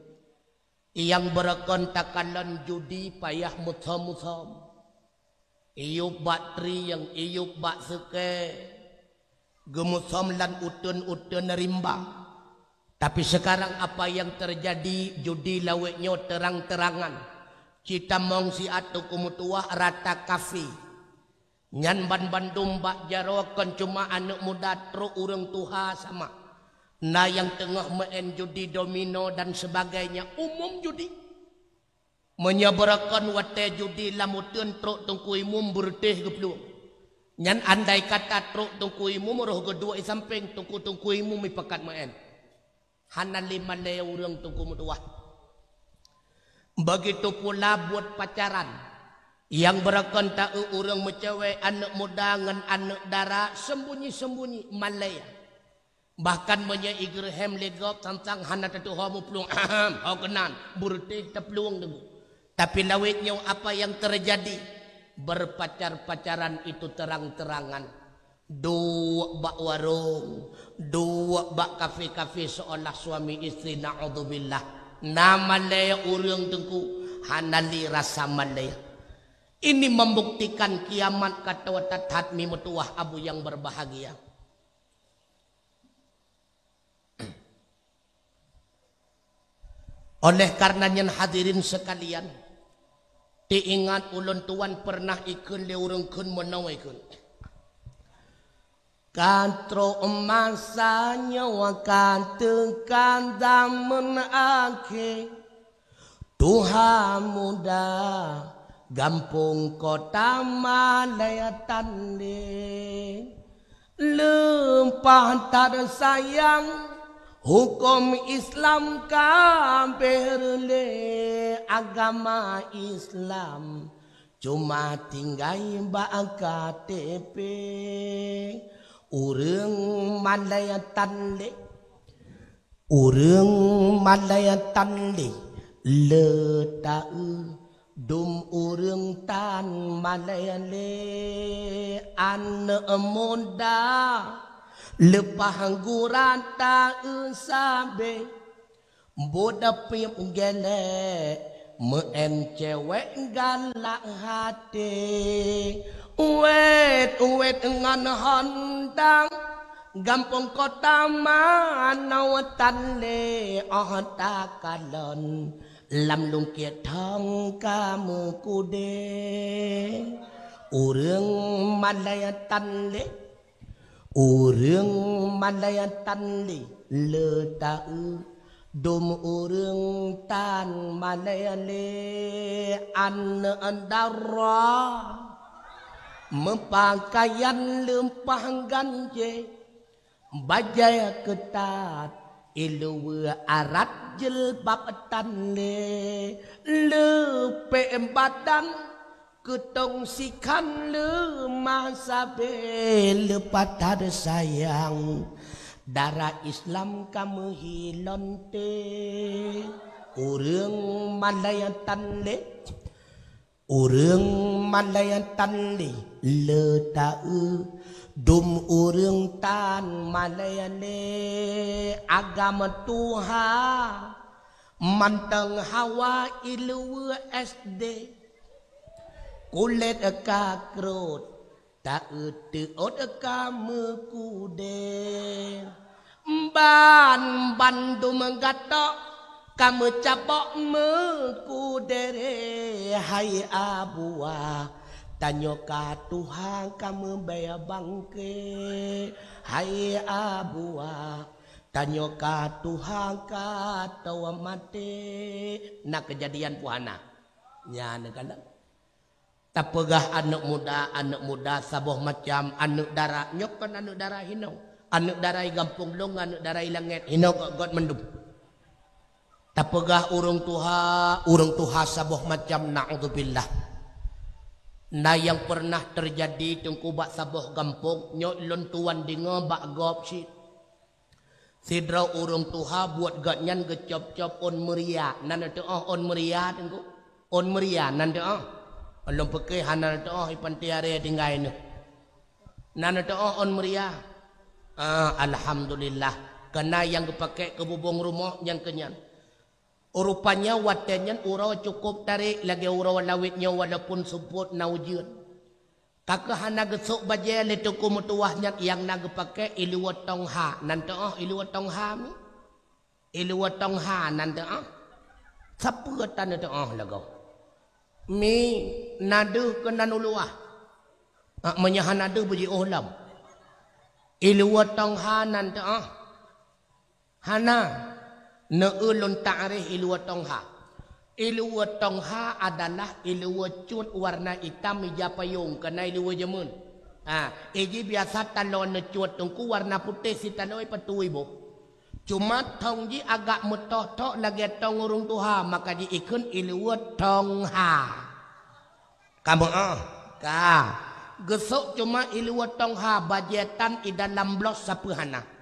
Nyang beureukan takalon judi payah muthom-muthom. Iyup bak trieng, iyup bak seukée, geumuthom lam uteuen-uteuen rimba. Tapi sekarang apa yang terjadi, judi lawét nyoe terang-terangan. Citamong siat Teungku meutuwah rata kafe. Nyan banmandum bak jaroe, kon cuma aneuëk muda, trok ureuëng tuha sama. Na nyang teungoh meu'en judi domino dan sebagainya, umum judi. Meunyoe beureukan watée judi lam uteuen, trok Teungku Imum beureutéh geuplueng. Nyan andai kata trok Teungku Imum roh geuduek i sampéng, Teungku-teungku Imum ipakat meu'en. Hana lé malée ureuëng Teungku meutuwah. Begitu pula buet pacaran. Nyang beureukan ta-eu ureuëng meucewek, aneuëk muda ngon aneuëk dara, sembunyi-sembunyi, malée. Bahkan meunyoe igeureuhem lé gob, sang-sang hana tatuho meuplueng, ahem, ho keunan, beureutéh taplueng teungku. Tapi lawét nyoe apa yang terjadi? Berpacar-pacaran itu terang-terangan. Duek bak warong, duek bak kafe-kafe seolah suami istri, naudzubillah. Na malée ureuëng teungku, hana lé rasa malée. Ini membuktikan kiamat ka toe that-that mi meutuwah Abu yang berbahagia. Oleh karena nyan hadirin sekalian, teuingat ulôn tuan pernah ikheun lé ureuëng kheun meunoe ikheun. Ka trok masa nyoe ka teuka zaman akhé, tuha muda gampông kota Malaya Tandé. Leupah that sayang, huköm Islam ka béh reulée, agama Islam cuma tinggai bak K T P. Ureuëng Malaya Tandé, ureuëng Malaya Tandé, le taeu dum ureuëng tan Malaya lé. Aneuëk muda leupah gura taeu sabé, buet piep gélek, meuén cewék galak até. Wét-wét ngon honda, gampông kota manoe tan lé, óh takalon lam lungkiet thong ka meukudée. Ureuëng Malaya Tandé, ureuëng Malaya Tandé, le taeu dum ureuëng tan Malaya lé. Aneuëk dara meupakaian leupah ganjé, bajée keutat, iluweue arat jilbab tan lé, leupék badan keutong sikhan leumah sabé. Leupah that sayang, dara Islam ka meuhilon té. Ureuëng Malaya Tandé, ureuëng Malaya Tandé, le taeu dum ureuëng tan Malaya lé. Agam tuha mantong hawa iluweue S D, kulét ka krot, taeu teuôt ka meukudée. Ban bandum gatok ka meucabok meukudée. Hai Abuwa, tanyoe ka tuha ka meubaya bangke. Hai Abuwa, tanyoe ka tuha ka tawa maté. Na keujadian puhana. Nyan kalon. Tapeugah aneuëk muda, aneuëk muda saboh macam, aneuëk dara. Nyoe kon aneuëk dara hinoe. Aneuëk dara i gampông lôn, aneuëk dara i langét, hinoe göt-göt mandum. Tapeugah ureuëng tuha, ureuëng tuha saboh macam, naudzubillah. Na nyang peureunah teujadi teungku bak saboh gampông, nyoe lôn tuwan deungoe bak gob cit. Sidroe ureuëng tuha buet gobnyan geucop-cop ôn meuria. Nan teuôt ôn meuria, teungku? Ôn meuria nan teuôt. Lôn pike hana teuôt, i panti aré tinggai neuh. Nan teuôt ôn meuria. Ah, alhamdulillah. Keunan nyang geupaké keu bubông rumoh nyan keu nyan. Rupanya watée nyan uroe cukup tarek lagée uroe lawét nyoe walaupun seupôt na ujeuen. Ka keuh hana geusok bajée lé teungku meutuwah nyan, nyang na geupaké iluweue tong ha. Nan teuôt iluweue tong ha mi? Iluweue tong ha nan teuôt? Sapeue tan teuôt lagoe? Mi, na deuh keunan u luwa. Ah, meunyoe hana deuh beujiôh lom. Iluweue tong ha nan teuôt? Hana. Neu-eu lôn takrif iluweue tong ha. Iluweue tong ha adalah iluweue cut warna itam ija payong, keunan iluweue jameun. Ha, iji biasa taloe neucut teungku warna putéh sitaloe ipatui boh. Cuma tong jih agak meutoh-toh lagée tong ureuëng tuha, maka ji ikheun iluweue tong ha. Ka meu'ah? Ka. Geusok cuma iluweue tong ha, bajée tan i dalam blos sapeue hana.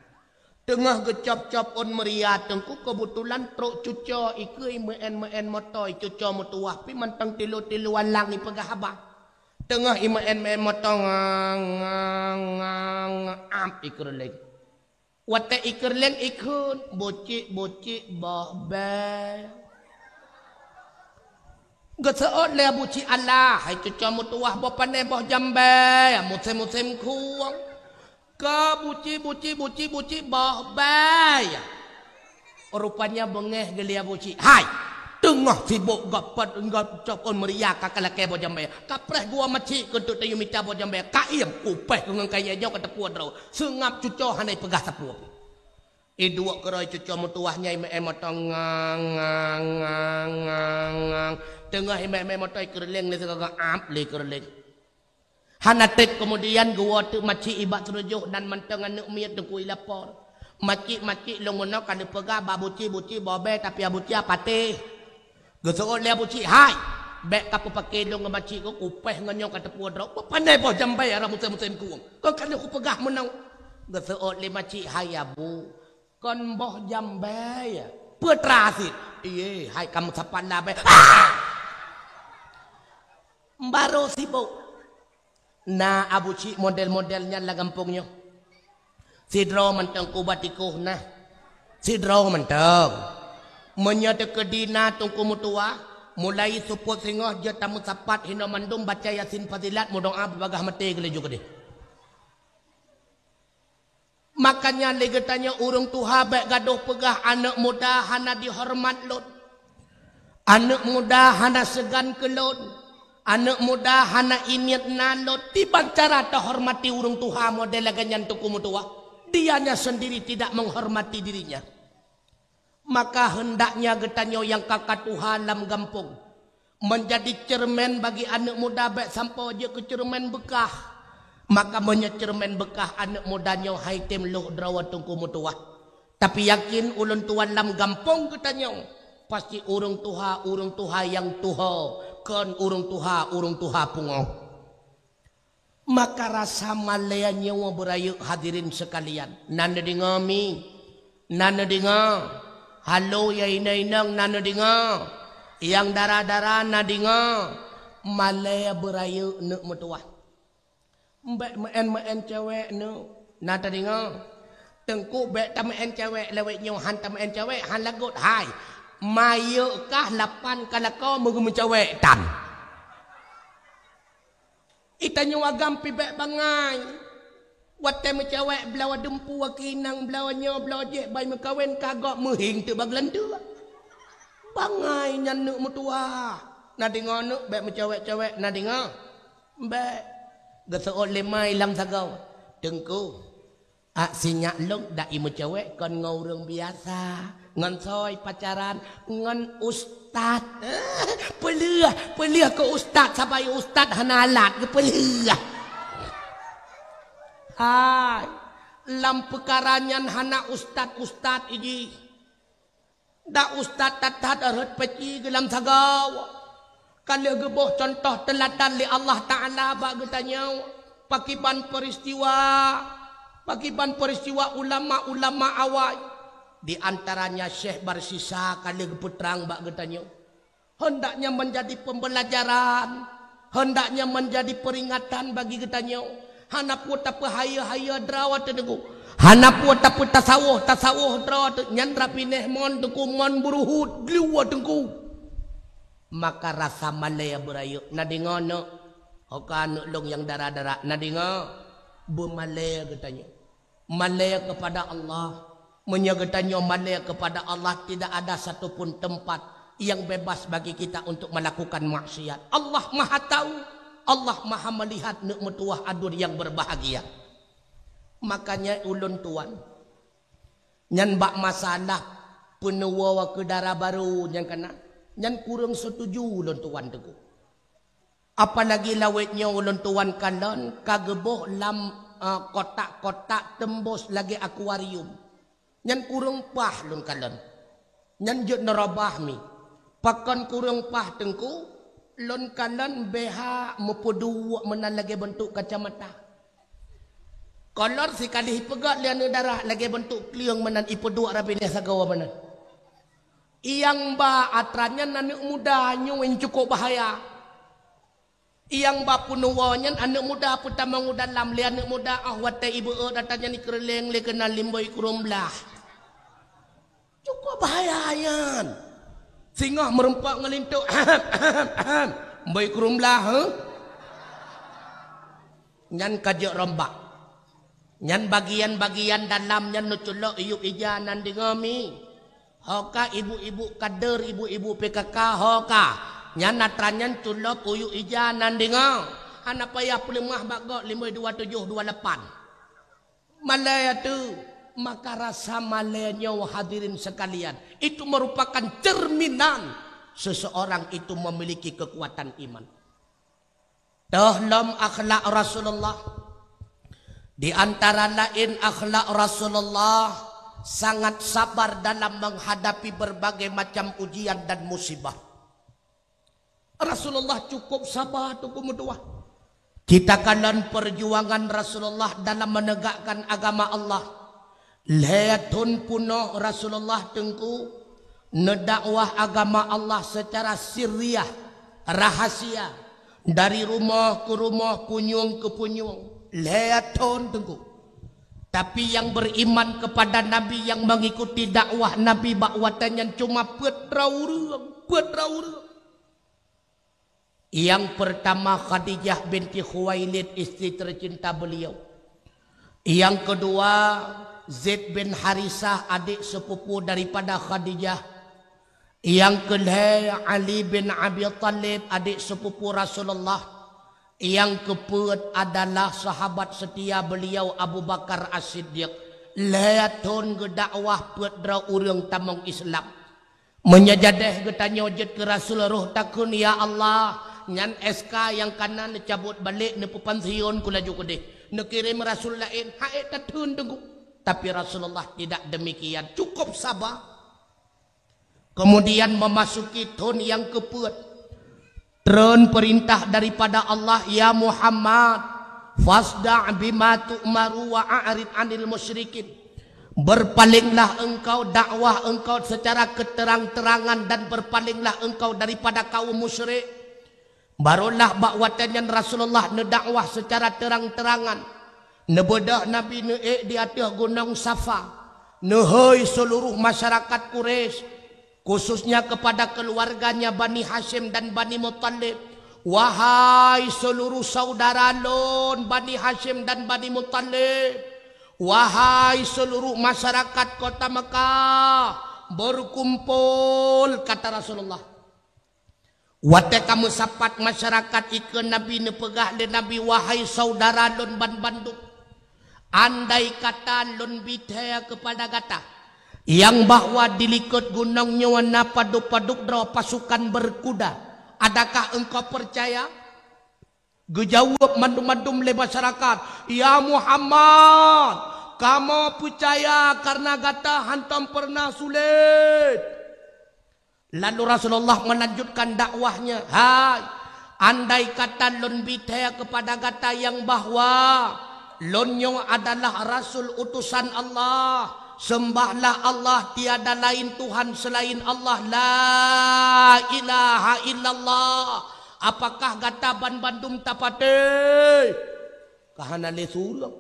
Teungoh geucop-cop ôn meuria teungku, keubeutulan trok cuco ikeue imeu'én-meu'én moto, icuco meutuwah pi mantong tilu-tilu alang ipeugah haba. Teungoh imeu'én-meu'én moto, ngang, ngang, ngang, ap ikeureuléng. Watée ikeureuléng ikheun, "Bucik-bucik boh bée." Geuseuôt lé Abu Cik, "Alah, hai cuco meutuwah boh pané boh jambée, musém-musém khueng. Ka bucik-bucik, bucik-bucik boh bée." Rupanya beungéh geuli Abu Cik, "Hai! Teungoh sibok gop pot, gop cop ôn meuria ka, ka lakée boh jambée. Kapreh gua macik keu teuk tayue mita boh jambée. Ka iem, kupeh keu ngon kayée nyoe ka teupuwoe droe. Seungab cuco hana ipeugah sapeue. Iduek keurôi cuco meutuwah nyan imé-imé moto ngang, ngang, ngang, ngang, ngang. Teungoh imé-imé moto ikeureuléng lé sigoe ap lé ikeureuléng. Hana treb keumudian geuwoe teuk macik ibak seurujoh dan mantong aneuk miet teungku ilapor. Macik-macik lôn meunoe ka neupeugah bak buci, buci boh bée tapi abuci apatéh. Geuseuôt lé abuci, "Hai, bék ka peupaké lôn ngon macik keu kupeh ngon nyoe ka teupuwoe droe. Peupandai boh jambée ara musém-musém kueng. Kon ka lheueh kupeugah meunoe." Geuseuôt lé macik, "Hai abu, kon boh jambée ya? Peue teuma sit?" "Iye, hai ka meusapat labée." Ah! Barô sibok. Na abuci model-model nyan lam gampông nyoe. Sidroe mantong kuba tikoh na. Sidroe mantong. Meunyoe teukeudi na teungku meutuwah, mulai seupôt singoh jeuet tameusapat hinoe mandum baca Yasin Fazilat meudoá beubagaih maté geulaju keudeh. Makanya lé geutanyoe ureuëng tuha bék gadôh peugah aneuk muda hana dihoreumat lôn. Aneuk muda hana seugan keu lôn. Aneuk muda hana imiet na lôn. Kiban cara teuhormati ureuëng tuha model lagée nyan teungku meutuwah. Dianya sendiri tidak menghormati dirinya. Maka heundaknya geutanyoe nyang ka-ka tuha lam gampông, meunjadi ceureumen bagi aneuk muda bék sampoe jeuet keu ceureumen beukah. Maka meunyoe ceureumen beukah aneuk muda nyoe hai tem lôh droe teungku meutuwah. Tapi yakin ulôn tuan lam gampông geutanyoe, pasti ureuëng tuha-ureuëng tuha nyang tuho, kon ureuëng tuha-ureuëng tuha pungoh. Maka rasa malée nyoe beurayeuk hadirin seukalian. Na neudeungoe mi? Na neudeungoe? Halo ya inong-inong na neudeungoe? Nyang dara-dara na deungoe? Malée beurayeuk neuk meutuwah. Bék meu'en-meu'en cewek neuk. Na tadeungoe? Teungku bék tameu'en cewek lawét nyoe, han tameu'en cewek, han lagot hai. Mayeuk kah lapan ka lakoe meugeumeucewek tan. Itanyoe agam pih bék bangai. Watée meucewek bloe dumpeue aki inong bloe nyoe bloe jih bai meukawen ka gob meuhieng teuk bak leuntue. Bangai nyan neuk meutuwah. Na deungoe neuk bék meucewek-cewek na deungoe. Bék. Geuseuôt lé mai lam sagoe. Teungku. Ak sinyak lôn dak imeucewek kon ngon ureuëng biasa, ngon soe pacaran, ngon ustaz. Peuleueh, peuleueh keu ustaz sabai ustaz hana alat geupeuleueh. Hai, lam peukara nyan hana ustaz-ustaz iji. Dak ustaz that-that rhot peci geulam sagoe. Ka lheueh geuboh cuntoh teuladan lé Allah Taala bak geutanyoe. Pakiban peuristiwa, pakiban peuristiwa ulama-ulama awai. Di antaranya Syekh Barsisa ka lheueh geupeutrang bak geutanyoe. Hendaknya menjadi pembelajaran, hendaknya menjadi peringatan bagi geutanyoe. Hana peue tapeuhayeue-hayeue droe teuh teungku. Hana peue tapeutasawôh-tasawôh droe teuh. Nyan rapi neh mon teungku mon beuruhut gluwa teungku. Maka rasa malée beurayeuk. Na deungoe neuk? Ho ka neuk lôn nyang dara-dara. Na deungoe? Beumalée geutanyoe. Malée kepada Allah. Meunyoe geutanyoe malée kepada Allah, tidak ada satu pun tempat yang bebas bagi kita untuk melakukan maksiat. Allah Maha Tahu, Allah Maha Melihat neuk meutuwah aduen nyang berbahagia. Makanya ulôn tuan, nyan bak masalah peunuwoe keu dara barô nyang kana, nyan kureueng setuju ulôn tuan teungku. Apalagi lawét nyoe ulôn tuan kalon ka geuboh lam, eh, kotak-kotak teumbos lagée akuarium. Nyan kureueng paih lôn kalon. Nyan jeuet neurubah mi. Pakon kureueng paih teungku, lôn kalon B H meupeuduek meunan lagée beuntuk kacamata. Kolor sikalih ipeugét lé aneuk dara lagée beuntuk kleueng meunan ipeuduek rapi neh sagoe meunan. Nyang ba atra nyan aneuk muda nyoe nyang cukup bahaya. Nyang ba peunuwoe nyan aneuk muda peutamong u dalam lé aneuk muda óh watée ibeuôt atra nyan ikeureuléng lé keunan limboi kureueng blah. Cukup bahaya nyan. Singoh meurumpok ngon linto, ahem, ahem, ahem. Mboi kureueng blah, heh? Nyan ka jeuet rombak. Nyan bagian-bagian dalam nyan neuculok iyup ija nan deungoe mi. Ho ka ibu-ibu kader, ibu-ibu P K K, ho ka. Nyan atra nyan culop uyuek ija nan deungoe. Hana payah peuleumah bak gob limong dua tujoh dua lapan. Malée tu, maka rasa malée nyoe hadirin sekalian, itu merupakan cerminan seseorang itu memiliki kekuatan iman. Toh lom akhlak Rasulullah. Di antara lain akhlak Rasulullah sangat sabar dalam menghadapi berbagai macam ujian dan musibah. Rasulullah cukup sabar teungku meutuah. Kita kalon perjuangan Rasulullah dalam menegakkan agama Allah. Lhée thon peunoh Rasulullah teungku neudakwah agama Allah secara sirriyah, rahasia, dari rumoh ke rumoh, punyueng ke punyueng. Lhée thon teungku. Tapi yang beriman kepada Nabi, yang mengikuti dakwah Nabi bak watée nyan cuma peuet droe ureuëng, peuet droe ureuëng. Yang pertama Khadijah binti Khuwailid, istri tercinta beliau. Yang kedua Zaid bin Harisah, adik sepupu daripada Khadijah. Yang kelhée Ali bin Abi Thalib, adik sepupu Rasulullah. Yang kepeuet adalah sahabat setia beliau Abu Bakar As-Siddiq. Lhée thon geudakwah peuet droe ureuëng tamong Islam. Meunyoe jadeh geutanyoe jeuet keu Rasul roh takheun, "Ya Allah, nyan S K nyang kana neucabot balek, neupeupansion ku laju keudeh, neukirém Rasul laén, han ék tatheun teungku." Tapi Rasulullah tidak demikian, cukup sabar. Kemudian memasuki thon nyang kepeuet, treun perintah daripada Allah, "Ya Muhammad, fasda' bima tu'maru wa a'rid 'anil musyrikin." Berpalinglah engkau, dakwah engkau secara keterang-terangan, dan berpalinglah engkau daripada kaum musyrik. Barolah bak watée nyan Rasulullah neudakwah secara terang-terangan. Neubeudôh Nabi neuék di ateueh gunong Safa, neuhôi seluruh masyarakat Quraisy, khususnya kepada keluarganya Bani Hasyim dan Bani Muthalib, "Wahai seluruh saudara lôn Bani Hasyim dan Bani Muthalib, wahai seluruh masyarakat kota Mekah, berkumpul," kata Rasulullah. Watée ka meusapat masyarakat, ikeu Nabi neupeugah lé Nabi, "Wahai saudara lôn banbandum, andai kata lôn bithée keupada gata nyang bahwa di likot gunong nyoe na padub-padub droe pasukan berkuda, adakah engkau percaya?" Geujaweueb mandum-mandum lé masyarakat, "Ya Muhammad, kamoe peucaya kareuna gata hantom peureunah sulet." Lalu Rasulullah melanjutkan dakwahnya, "Hai, andai kata lôn bithée keupada gata nyang bahwa lôn nyoe adalah rasul utusan Allah, sembahlah Allah, tiada lain Tuhan selain Allah, la ilaha illallah, apakah gata banbandum tapatéh?" Ka hana lé sureueng.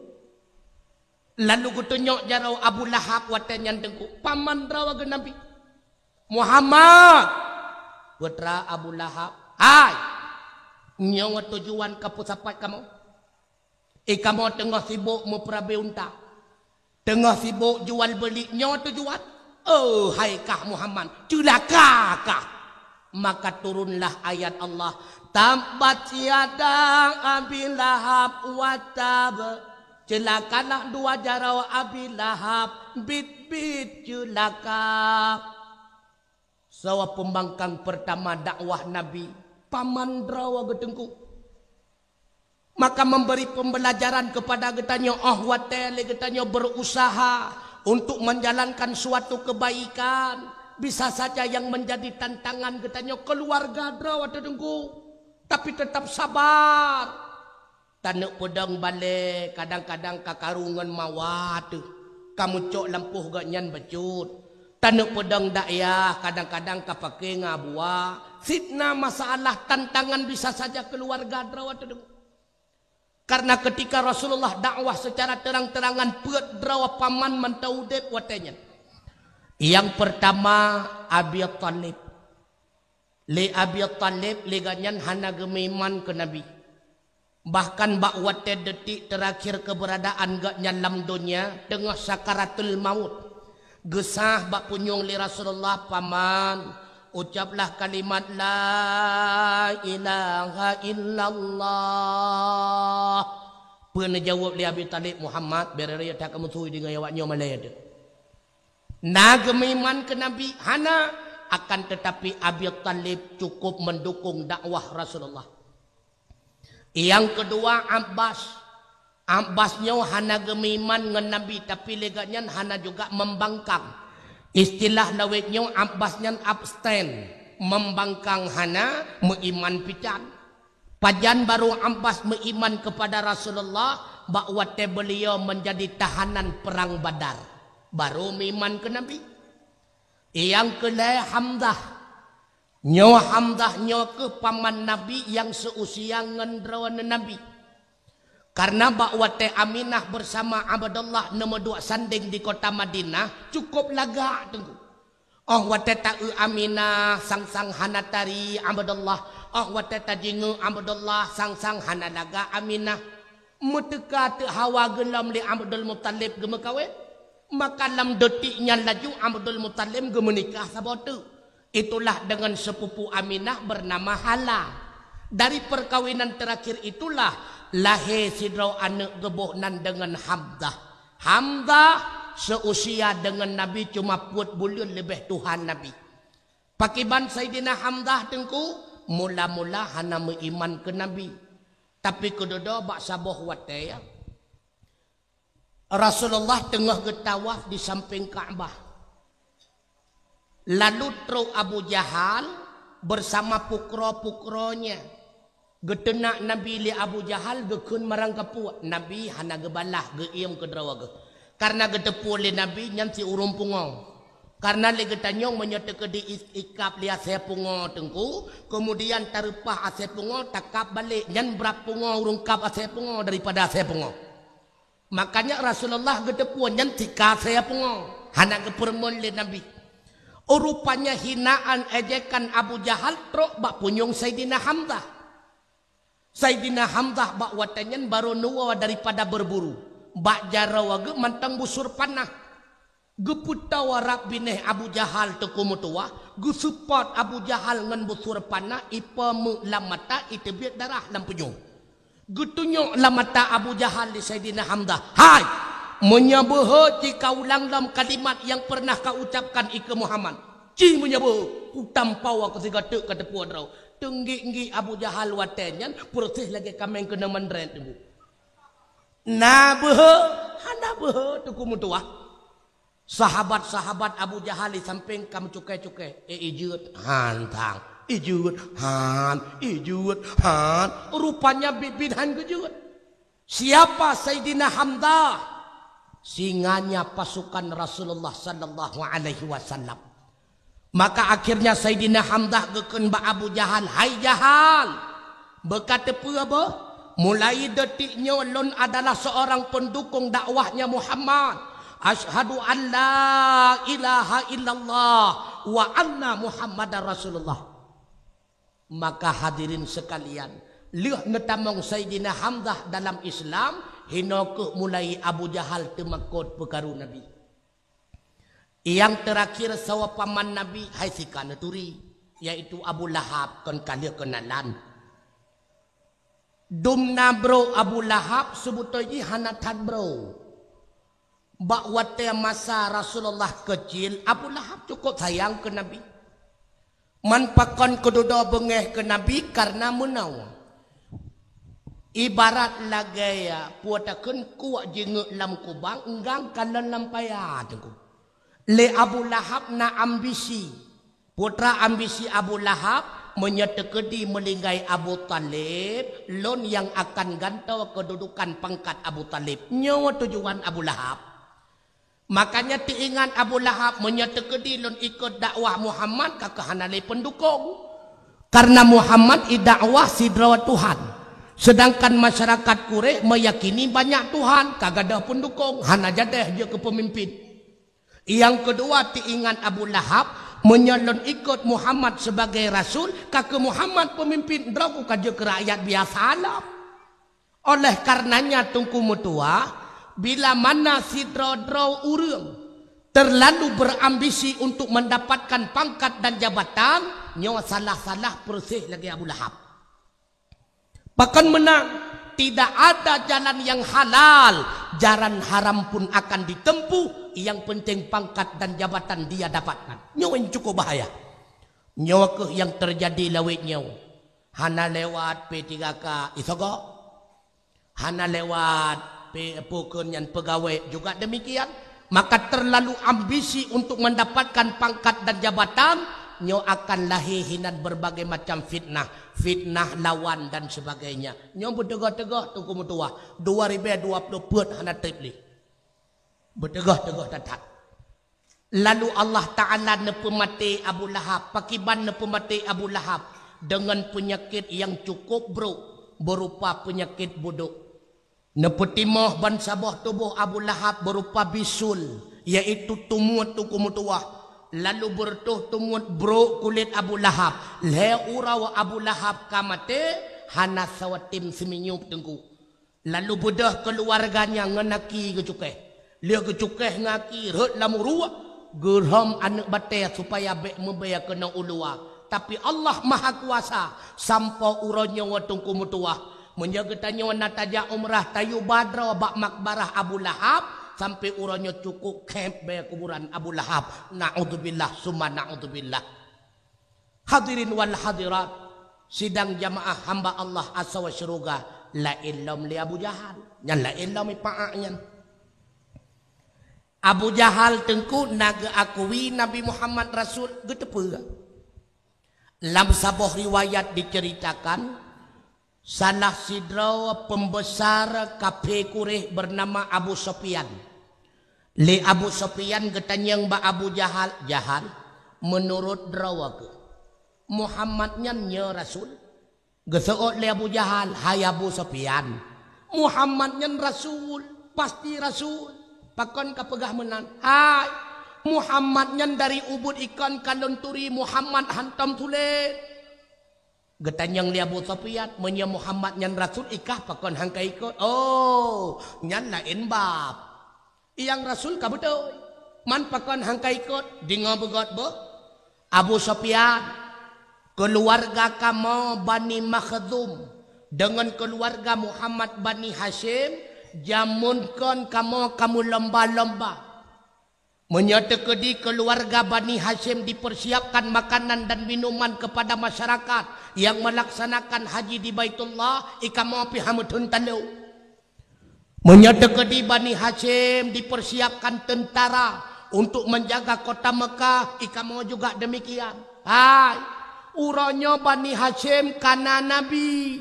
Lalu geutunyok jaroe Abu Lahab watée nyan teungku, paman droe geuh Nabi. "Muhammad, putra Abu Lahab, hai, nyoe tujuan ka peusapat kamoe? Eh, kamoe teungoh sibok meupeurabée unta, teungoh sibok jual beuli, nyoe tujuan? Oh, hai kah Muhammad, ceulaka kah!" Maka turunlah ayat Allah, "Tabbat yada Abi Lahab wa tab." Ceulakalah dua jaroe Abi Lahab, biet-biet ceulaka. Sawa peumbangkang pertama dakwah Nabi, paman droe geuh teungku. Maka memberi pembelajaran kepada geutanyoe, oh watée lé geutanyoe berusaha untuk menjalankan suatu kebaikan, bisa saja yang menjadi tantangan geutanyoe keluarga droe teungku. Tapi tetap sabar. Taneuk peudong balée kadang-kadang ka karu ngon mawa teuh, ka meucok lampôh gobnyan bacut. Taneuk peudong dakyah kadang-kadang ka paké ngon abuwa. Fitnah, masalah, tantangan bisa saja keluarga droe teungku. Karena ketika Rasulullah dakwah secara terang-terangan, peuet droe paman mantong udeb watée nyan. Yang pertama, Abi Thalib. Lé Abi Thalib, lé gobnyan hana geumeuiman keu Nabi. Bahkan bak watée detik terakhir keberadaan gobnyan lam donya, teungoh sakaratul maut, Geusah bak punyueng lé Rasulullah, "Paman, ucaplah kalimat la ilaha illallah." Peue neujaweueb lé Abi Thalib, "Muhammad, bèk raya that kameusui deungon awak nyoe malèe teuh." Na geumeuiman keu Nabi? Hana. Akan teutapi Abi Thalib cukup meundukong dakwah Rasulullah. Nyang keudua, Abbas. Abbas nyoe hana geumeuiman ngon Nabi, tapi lé gobnyan hana juga membangkang. Istilah lawét nyoe, Abbas nyan abstain, membangkang hana, meuiman pih tan. Pajan barô Abbas meuiman keupada Rasulullah? Bak watèe beuliau meunjadi tahanan Prang Badar, barô meuiman keu Nabi. Nyang keulhèe, Hamzah. Nyoe Hamzah nyoe kheueh paman Nabi nyang seuusia ngon droeneuh Nabi. Kareuna bak watèe Aminah beusama Abdullah neumeuduek sandéng di kota Madinah, cukup lagak, Teungku. Óh watèe taeu Aminah, sang-sang hana tari Abdullah. Óh watèe tajingeuk Abdullah, sang-sang hana lagak Aminah. Meuteuka teuk hawa geulom lé Abdul Muthalib geumeukawen. Maka lam deutik nyan laju Abdul Muthalib geumeunikah saboh teuk. Itulah deungon seupupu Aminah beunama Hala. Dari peukawinan teurakhir itulah lahé sidroe aneuk geuboh nan deungon Hamzah. Hamzah seuusia deungon Nabi cuma peuet buleuen leubeh tuha Nabi. Pakiban Saidina Hamzah, Teungku? Mula-mula hana meuiman keu Nabi. Tapi keududoe bak saboh watèe, ya, Rasulullah teungoh geutawaf di sampéng Ka'bah. Lalu trok Abu Jahal beusama pukro-pukronya. Geuteunak Nabi lé Abu Jahal, geukheun marang kapue. Nabi hana geubalah, geuiem keudroe geuh. Kareuna geuteupeue lé Nabi nyan si ureueng pungo. Kareuna lé geutanyoe meunyoe teukeudi is-, ikab lé asèe pungo, Teungku, keumudian tareupah asèe pungo, takab balek, nyan brat pungo ureueng kab asèe pungo daripada asèe pungo. Makanya Rasulullah geuteupeue nyan tika asèe pungo, hana geupeureumeun lé Nabi. Oh, rupanya hinaan ejekan Abu Jahal trok bak punyueng Saidina Hamzah. Saidina Hamzah bak watèe nyan barô neuwoe daripada berburu. Bak jaroe geuh mantong busur panah. Geupeutoe rab binéh Abu Jahal, Teungku meutuwah, geuseupôt Abu Jahal ngon busur panah, ipeumeuk lam mata, iteubiet darah lam punyueng. Geutunyok lam mata Abu Jahal lé Saidina Hamzah, "Hai! Meunyoe beuhe ci ka ulang lom kalimat nyang peureunah ka ucapkan ikeue Muhammad. Ci meunyoe beuhe, kutampôh aku sigoe teuk ka teupeue droe." Teunggik-nggik Abu Jahal watèe nyan, peureuseh lagèe kaméng keuneuk mandret, Teungku. Na beuhe, hana beuhe, Teungku meutuwah. Sahabat-sahabat Abu Jahal di sampéng ka meucukai-cukai. Eh, ijeuet, han, tang. Ijeuet, han, ijeuet, han. Rupanya biet-biet han geujeuet. Siapa Saidina Hamzah? Singanya pasukan Rasulullah sallallahu alaihi wasallam. Maka akhirnya Saidina Hamzah geukheun bak Abu Jahal, "Hai Jahal, beuka teupeue beuh? Mulai detik nyoe lôn adalah seorang pendukung dakwahnya Muhammad. Asyhadu an la ilaha illallah wa anna Muhammadar Rasulullah." Maka hadirin sekalian, lheueh neutamong Saidina Hamzah dalam Islam, hinoe kheueh mulai Abu Jahal teumakot peukaru Nabi. Nyang teurakhir saboh paman Nabi hai sika neuturi, yaitu Abu Lahab, kon ka lheueh keunalan. Dum na brôk Abu Lahab, seubeutôi jih hana that brôk. Bak watèe masa Rasulullah keucil, Abu Lahab cukup sayang keu Nabi. Man pakon keududoe beungéh keu Nabi? Kareuna meunoe. Ibarat lagèe, ya, peue takheun kuek jingeuk lam kubang, enggang kalon lam paya, Teungku. Lé Abu Lahab na ambisi. Peue teuma ambisi Abu Lahab? Meunyoe teukeudi meuninggai Abu Thalib, lôn nyang akan gantoe keududukan pangkat Abu Thalib. Nyoe tujuan Abu Lahab. Makanya teuingat Abu Lahab, meunyoe teukeudi lôn ikot dakwah Muhammad, ka keuh hana lé peundukong. Kareuna Muhammad idakwah sidroe Tuhan. Seudangkan masyarakat Quraisy meuyakini banyak Tuhan, ka gadôh peundukong, hana jadeh jeuet keu peumimpin. Nyang keudua, teuingat Abu Lahab, meunyoe lôn ikot Muhammad sebagai rasul, ka keuh Muhammad peumimpin, droe ku ka jeuet keu rakyat biasa lom. Oleh karenanya, Teungku meutuwah, bila mana sidroe-droe ureuëng terlalu berambisi untuk mendapatkan pangkat dan jabatan, nyoe salah-salah persis lagée Abu Lahab. Pakon meunan, tidak ada jalan yang halal, jalan haram pun akan ditempuh, yang penting pangkat dan jabatan dia dapatkan. Nyoe yang cukup bahaya. Nyoe keuh yang terjadi lawét nyoe. Hana lewat P tiga K isogok. Hana lewat pe-, pukon nyan pegawai juga demikian. Maka terlalu ambisi untuk mendapatkan pangkat dan jabatan, nyoe akan lahé hinan berbagai macam fitnah, fitnah lawan dan sebagainya. Nyoe beuteugoh-teugoh Teungku meutuwah, dua ribée dua ploh peuet hana treb lé. Beuteugoh-teugoh that-that. Lalu Allah Ta'ala neupeumaté Abu Lahab. Pakiban neupeumaté Abu Lahab? Deungon peunyakét nyang cukup brok, beurupa peunyakét budok. Neupeutimoh bansaboh tuboh Abu Lahab beurupa bisul, yaitu tumuet Teungku meutuwah. Lalu beureutoh tumuet brok kulét Abu Lahab. Lhée uroe Abu Lahab ka maté, hana sawatem siminyueb Teungku. Lalu beudôh keuluwarga nyan ngon aki geucukéh. Lheueh geucukéh ngon aki rhot lam uruek, geurhom aneuëk batée supaya bék meubée keunoe u luwa. Tapi Allah Mahakuasa, sampoe uroe nyoe Teungku meutuwah. Meunyoe geutanyoe na tajak umrah, tayue ba droe bak makbarah Abu Lahab, sampoe uroe nyoe cukup khép bée kuburan Abu Lahab. Naudzubillah summa naudzubillah. Hadirin wal hadirat, sidang jamaah hamba Allah asoe syeuruga, laén lom lé Abu Jahal. Nyan laén lom ipaak nyan. Abu Jahal Teungku na geuakui Nabi Muhammad Rasul, geuteupeue. Lam saboh riwayat diceritakan, salah sidroe pembesar kafé Quraisy bernama Abu Sufyan. Lé Abu Sufyan geutanyong bak Abu Jahal, "Jahal, meunurot droe keuh, Muhammad nyan nyoe rasul?" Geuseuôt lé Abu Jahal, "Hai Abu Sufyan, Muhammad nyan rasul, pasti rasul. Pakon kapeugah meunan? Hai, Muhammad nyan dari ubit ikon ka lôn turi, Muhammad hantom tuléh." Geutanyong lé Abu Sufyan, "Meunyoe Muhammad nyan rasul, ikah pakon han ka ikot?" "Oh, nyan laén bab. Nyang rasul ka beutôi. Man pakon han ka ikot?" Deungoe beugét beuh, Abu Sufyan, keuluwarga kamoe Bani Makhzum deungon keuluwarga Muhammad Bani Hasyim, jameun kon kamoe ka meulomba-lomba. Meunyoe teukeudi keuluwarga Bani Hasyim dipersiapkan makanan dan minuman kepada masyarakat nyang melaksanakan haji di Baitullah, i kamoe pih hana meutheun talo. Meunyoe teukeudi Bani Hasyim dipersiapkan tentara untuk menjaga kota Mekah, i kamoe juga demikian. Hai, uroe nyoe Bani Hasyim ka na nabi.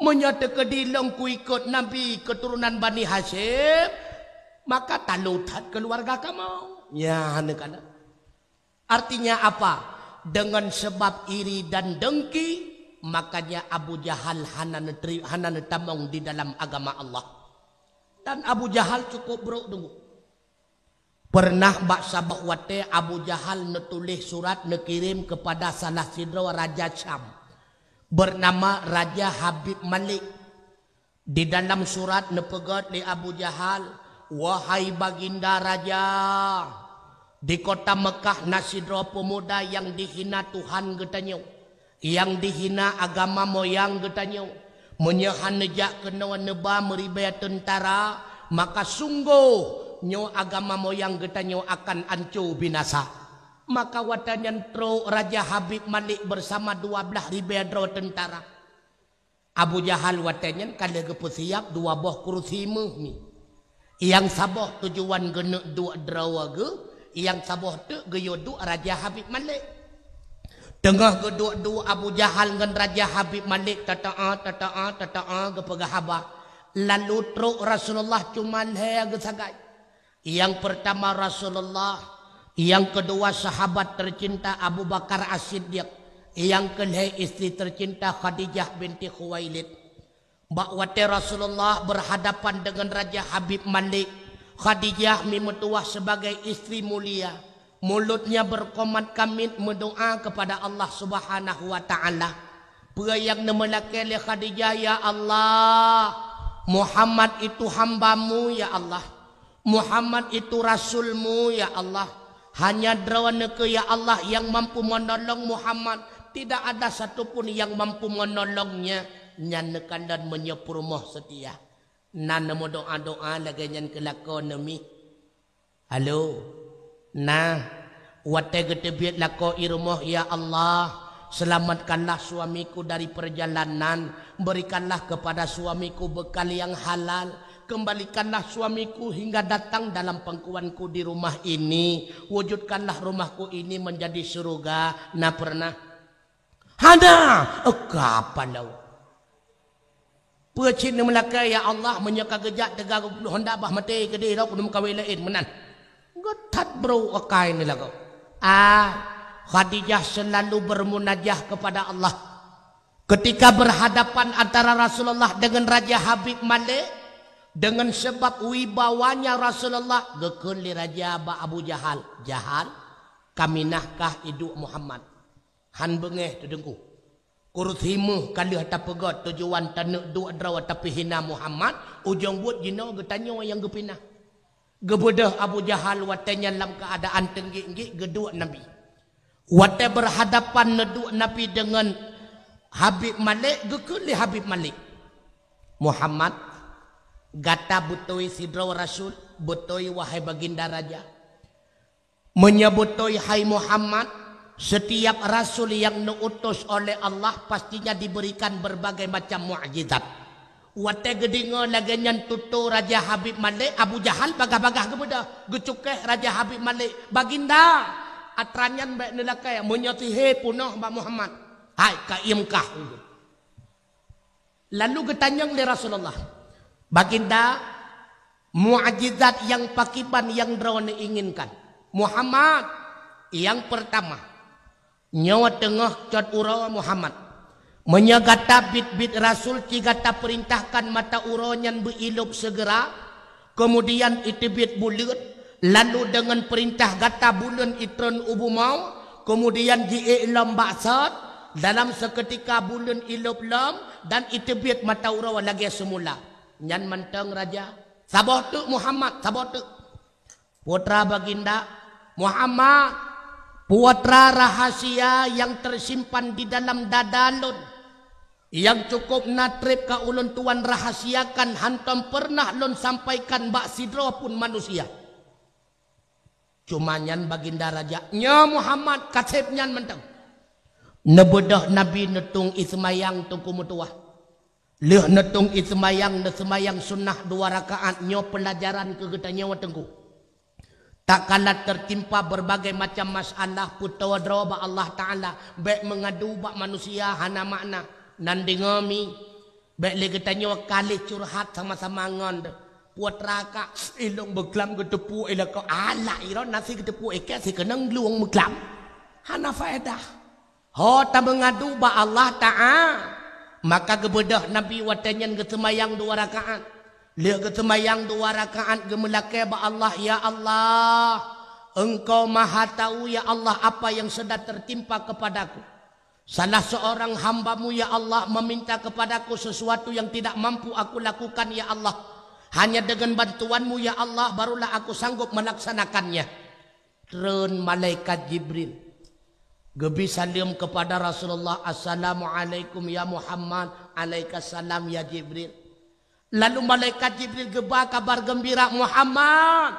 Meunyoe teukeudi lôn kuikot nabi keuturonan Bani Hasyim, maka talo that keuluwarga kamoe. Nyan kana. Artinya apa? Dengan sebab iri dan dengki, makanya Abu Jahal hana neuteri-, hana neutamong di dalam agama Allah. Dan Abu Jahal cukup brok Teungku. Pernah bak saboh watée Abu Jahal neutuléh surat neukirém keupada salah sidroe raja Syam, bernama Raja Habib Malik. Di dalam surat neupeugét lé Abu Jahal, "Wahai baginda raja, di kota Mekah na sidroe peumuda nyang dihina Tuhan geutanyoe, nyang dihina agama moyang geutanyoe. Meunyoe han neujak keunoe neuba meuribée teuntara, maka sunggoh nyoe agama moyang geutanyoe akan anco binasa." Maka watée nyan trok Raja Habib Malik bersama dua blaih ribée droe teuntara. Abu Jahal watée nyan ka lheueh geupeusiab dua boh kursi méuh mi. Nyang saboh tujuan geuneuk duek droe geuh, nyang saboh teuk geuyue duek Raja Habib Malik. Teungoh geuduek-duek Abu Jahal ngon Raja Habib Malik, tata'a, tata'a, tata'a, geupeugah haba. Lalu trok Rasulullah cuma lhée geusagai. Nyang peurtama Rasulullah, nyang keudua sahabat teucinta Abu Bakar As-Siddiq, nyang keulhée istri teucinta Khadijah binti Khuwailid. Bak watée Rasulullah berhadapan dengan Raja Habib Malik, Khadijah mi meutuwah sebagai istri mulia. Mulutnya berkomat kamit meudoá kepada Allah Subhanahu wa Ta'ala. Peue nyang neumeulakée lé Khadijah, "Ya Allah, Muhammad itu hamba-Mu, ya Allah. Muhammad itu rasulmu, ya Allah. Hanya Droeneuh keuh, ya Allah, yang mampu menolong Muhammad. Tidak ada satu pun yang mampu menolongnya. Nyan neukalon meunyoe peurumoh seutia. Na neumeudoa-doa lagée nyan keu lakoe neuh mi? Halo. Nah, watée geuteubiet lakoe i rumoh, "Ya Allah, selamatkanlah suamiku dari perjalanan, berikanlah kepada suamiku bekal yang halal, kembalikanlah suamiku hingga datang dalam pangkuanku di rumah ini, wujudkanlah rumahku ini menjadi syurga." Na pernah? Hana, eka palau. Peue cit neumeulakée, "Ya Allah, meunyoe ka geujak teuga geupeunoh honda bah maté keudeh lom, keuneuk meukawen laén meunan." Geuthat brok akai neuh lagoe. Ah, Khadijah selalu bermunajah kepada Allah. Ketika berhadapan antara Rasulullah dengan Raja Habib Malik, dengan sebab wibawanya Rasulullah, geukheun lé raja bak Abu Jahal, "Jahal, kaminah kah iduek Muhammad?" Han beungéh teudeungku. Kursi méuh ka lheueh tapeugét tujuan taneuk duek droe tapi hina Muhammad, ujong buet jinoe geutanyoe nyang geupinah. Geubeudôh Abu Jahal watée nyan lam keuadaan teunggik-nggik geuduek Nabi. Watée beurhadapan neuduek Nabi deungon Habib Malik, geukheun lé Habib Malik, "Muhammad, gata beutôi sidroe rasul, beutôi wahai baginda raja." Meunyoe beutôi, hai Muhammad, setiap rasul yang neuutus oleh Allah pastinya diberikan berbagai macam mukjizat. Watée geudeungoe lagée nyan tutoe Raja Habib Malik, Abu Jahal bagaih-bagaih geubeudôh, geucukéh Raja Habib Malik, "Baginda, atra nyan bék neulakée, meunyoe sihé peunoh bak Muhammad, hai ka iem kah ulôn." Lalu geutanyong lé Rasulullah, "Baginda, mukjizat nyang pakriban nyang droeneuh inginkan?" "Muhammad, nyang peurtama, nyoe teungoh cot uroe Muhammad. Meunyoe gata biet-biet rasul ci gata peurintahkan mata uroe nyan beu ilôb seugera, keumudian iteubiet buleuen, lalu deungon peurintah gata buleuen itreun u bumoe, keumudian jiék lom bak sot, dalam seukeutika buleuen ilôb lom dan iteubiet mata uroe lagée seumula." "Nyan mantong, Raja." "Saboh teuk, Muhammad, saboh teuk." "Putra Baginda." "Muhammad, putra rahasia nyang teusimpan di dalam dada lôn, nyang cukôp na treb ka ulôn tuan rahasiakan, hántom peureunah lôn sampaikan bak sidroe pun manusia." "Cuma nyan, Baginda Raja." "Nyoe, Muhammad, kaseb nyan mantong." Neubeudôh Nabi neutueng ie seumayang Teungku meutuwah. Lheueh neutueng ie seumayang, neuseumayang sunnah dua rakaat, nyoe peulajaran keu geutanyoe Teungku. Tatkala teutimpa beurbagai macam masalah, peutoe droe bak Allah Taala, bék meungadu bak manusia hana makna. Nan deungoe mi, bék lé geutanyoe ka lheueh curhat sama-sama ngon, "Putra ka, ilông beuklam geuteupeue ilée ko, alah iron nasi geuteupeue iké sikeunong luwong meuklam." Hana faedah. Ho tameungadu bak Allah Taala. Maka geubeudôh Nabi watée nyan geuseumayang dua rakaat. Lheueh geuseumayang dua rakaat geumeulakée bak Allah, "Ya Allah, Engkau Maha Tahu, ya Allah, apa yang sedang tertimpa kepadaku. Salah seorang hamba-Mu, ya Allah, meminta kepadaku sesuatu yang tidak mampu aku lakukan, ya Allah. Hanya dengan bantuan-Mu, ya Allah, barulah aku sanggup melaksanakannya." Treun malaikat Jibril. Geubi saleuem kepada Rasulullah, "Assalamualaikum ya Muhammad." "Alaikasalam ya Jibril." Lalu malaikat Jibril geuba kabar geumbira, "Muhammad,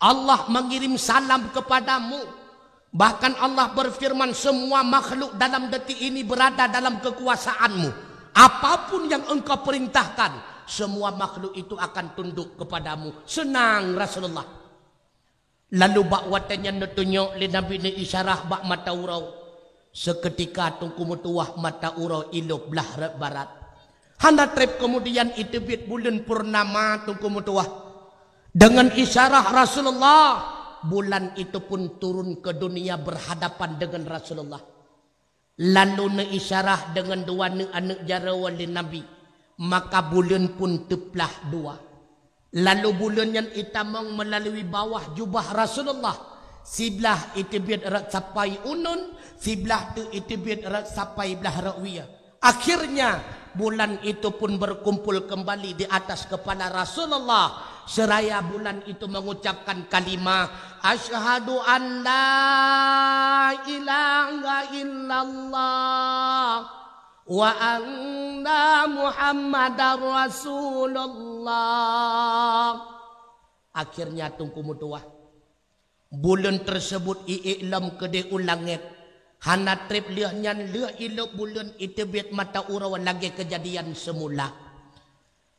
Allah mengirim salam kepadamu. Bahkan Allah berfirman, 'Semua makhluk dalam detik ini berada dalam kekuasaan-Mu. Apapun yang Engkau perintahkan, semua makhluk itu akan tunduk kepadamu.'" Seunang Rasulullah. Lalu bak watée nyan neutunyok lé Nabi, neuisyarah bak mata uroe. Seukeutika Teungku meutuwah mata uroe ilôb blah rot barat. Hana treb keumudian iteubiet buleuen purnama Teungku meutuwah. Deungon isyarah Rasulullah, bulan itu pun turun ke dunia berhadapan dengan Rasulullah. Lalu neuisyarah deungon dua neuk aneuëk jaroe lé Nabi, maka buleuen pun teuplah dua. Lalu buleuen nyan itamong meulalu bawah jubah Rasulullah, siblah iteubiet rot sapai uneuen, siblah teuk iteubiet rot sapai blah rot wie. Akhirnya, bulan itu pun berkumpul kembali di atas kepala Rasulullah, seraya bulan itu mengucapkan kalimah, "Asyhadu an la ilaha illallah wa anna Muhammadar Rasulullah." Akhirnya Teungku meutuah, buleuen tersebut iék lom keudeh u langét. Hana treb lheueh nyan lheueh ilop buleuen iteubiet mata uroe lagée keujadian seumula.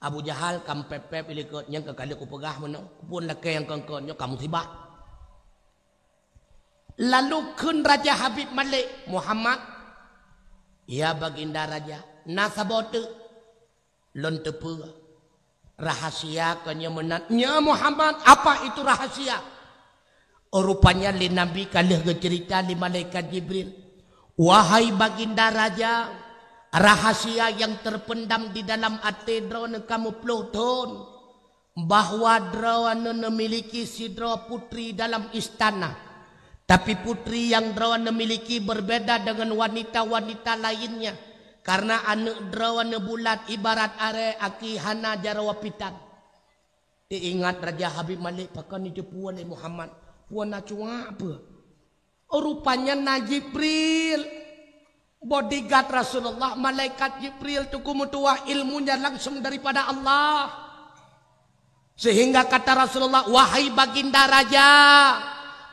Abu Jahal ka meupép-pép ilikot, "Nyang ka kali kupeugah meunoe, kuphon lakée nyang kongkon nyoe ka musibah." Lalu kheun Raja Habib Malik, "Muhammad, ya Baginda Raja, na saboh teuk?" "Lôn teupeue. Rahasia keu nyoe meunan." "Nyoe Muhammad, apa itu rahasia?" Rupanya lé Nabi ka lheueh geuceurita lé malaikat Jibril, "Wahai Baginda Raja, rahasia yang terpendam di dalam até droeneuh ka meuploh thon, bahwa droeneuh neumiliki sidroe putri dalam istana. Tapi putri nyang droeneuh miliki berbeda dengan wanita-wanita lainnya, karena aneuëk droeneuh bulat ibarat arée aki hana jaroe pitan." Teuingat Raja Habib Malik, "Pakon jiteupeue lé Muhammad? Peue na cuak peue?" Rupanya na Jibril, bodyguard Rasulullah, malaikat Jibril Teungku meutuah ilmunya langsung daripada Allah. Sehingga kata Rasulullah, "Wahai Baginda Raja,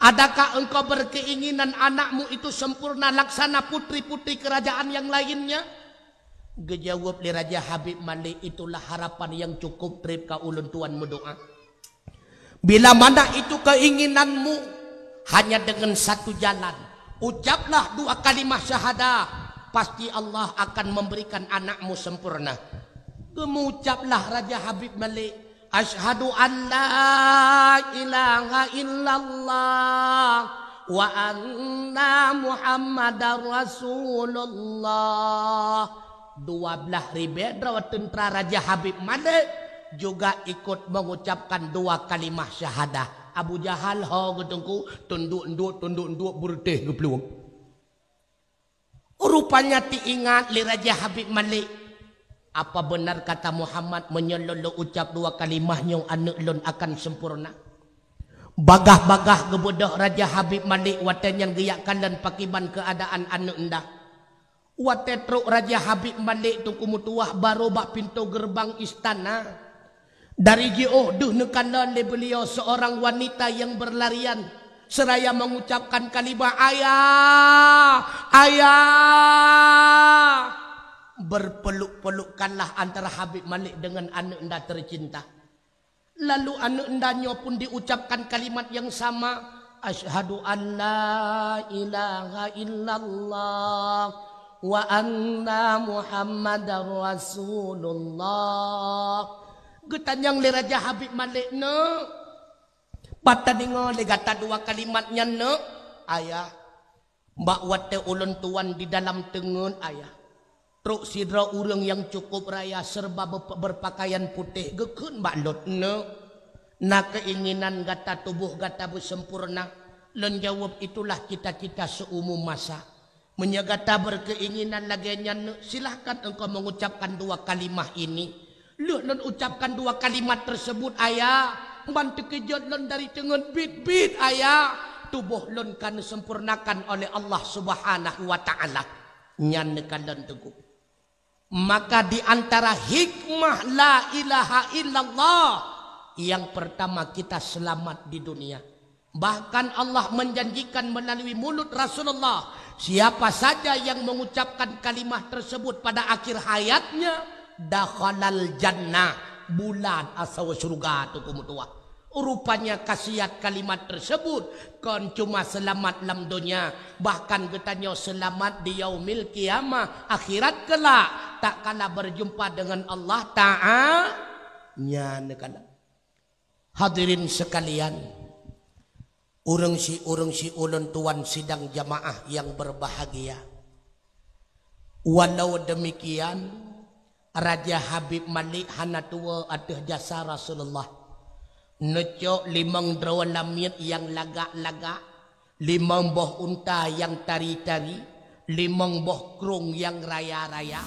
adakah engkau berkeinginan anakmu itu sempurna laksana putri-putri kerajaan yang lainnya?" Geujaweueb lé Raja Habib Malik, "Itulah harapan yang cukup treb ka ulôn tuan meudoá. Bila mana itu keinginanmu, hanya dengan satu jalan, ucaplah dua kalimah syahadah, pasti Allah akan memberikan anakmu sempurna." Geumucaplah Raja Habib Malik, "Asyhadu an la ilaha illallah wa anna Muhammadar Rasulullah." Dua blaih ribée droe teuntra Raja Habib Malik juga ikut mengucapkan dua kalimah syahadah. Abu Jahal ho geuteungku, tunduk-nduk, tunduk-nduk, beureutéh geuplueng. Rupanya teuingat lé Raja Habib Malik, "Apa benar kata Muhammad, meunyoe lôn lôn ucap dua kalimah nyoe, aneuëk lôn akan sempurna?" Bagaih-bagaih geubeudôh Raja Habib Malik watée nyan geujak kalon pakriban keuadaan aneuëk nda. Watée trok Raja Habib Malik Teungku meutuah barô bak pintoe geureubang istana. Dari jiôh deuh neukalon lé beuliau seorang wanita yang berlarian seraya mengucapkan kalimah, "Ayah! Ayah!" Berpeluk-pelukkanlah antara Habib Malik dengan aneuëk nda tercinta. Lalu aneuëk nda nyoe pun diucapkan kalimat yang sama, "Asyhadu an la ilaha illallah wa anna Muhammadar Rasulullah." Geutanyong lé Raja Habib Malik, "Neuk, pat tadeungoe lé gata dua kalimat nyan, neuk?" "Ayah, bak watée ulôn tuan di dalam teungeut, Ayah, trok sidroe ureuëng nyang cukup raya serba bep-, berpakaian putéh, geukheun bak lôn, 'Neuk, na keinginan gata tuboh gata beusempurna?' Lôn jaweueb, 'Itulah cita-cita seumu masa.' Meunyoe gata berkeinginan lagée nyan, neuk, silahkan engkau mengucapkan dua kalimah ini." Lheueh lôn ucapkan dua kalimat tersebut, Ayah, ban teukeujot lôn dari teungeut biet-biet, Ayah, tuboh lôn ka neusempurnakan oleh Allah Subhanahu wa Ta'ala. Nyan neukalon Teungku. Maka di antara hikmah la ilaha illallah, yang pertama kita selamat di dunia. Bahkan Allah menjanjikan melalui mulut Rasulullah, siapa saja yang mengucapkan kalimah tersebut pada akhir hayatnya, dakhalal jannah, bulan asawa syurga Teungku meutuah. Rupanya khasiat kalimat tersebut kon cuma seulamat lam donya, bahkan geutanyoe seulamat di yaumil qiyamah, akhirat kelak, tatkala berjumpa dengan Allah Ta'ala. Nyan kala. Hadirin sekalian, ureuëng si-, ureuëng siulôn tuan sidang jamaah yang berbahagia. Walau demikian, Raja Habib Malik hana tuwoe ateueh jasa Rasulullah. Neucok limong droe lamiet nyang lagak-lagak, limong boh unta nyang tari-tari, Limong boh krông nyang raya-raya.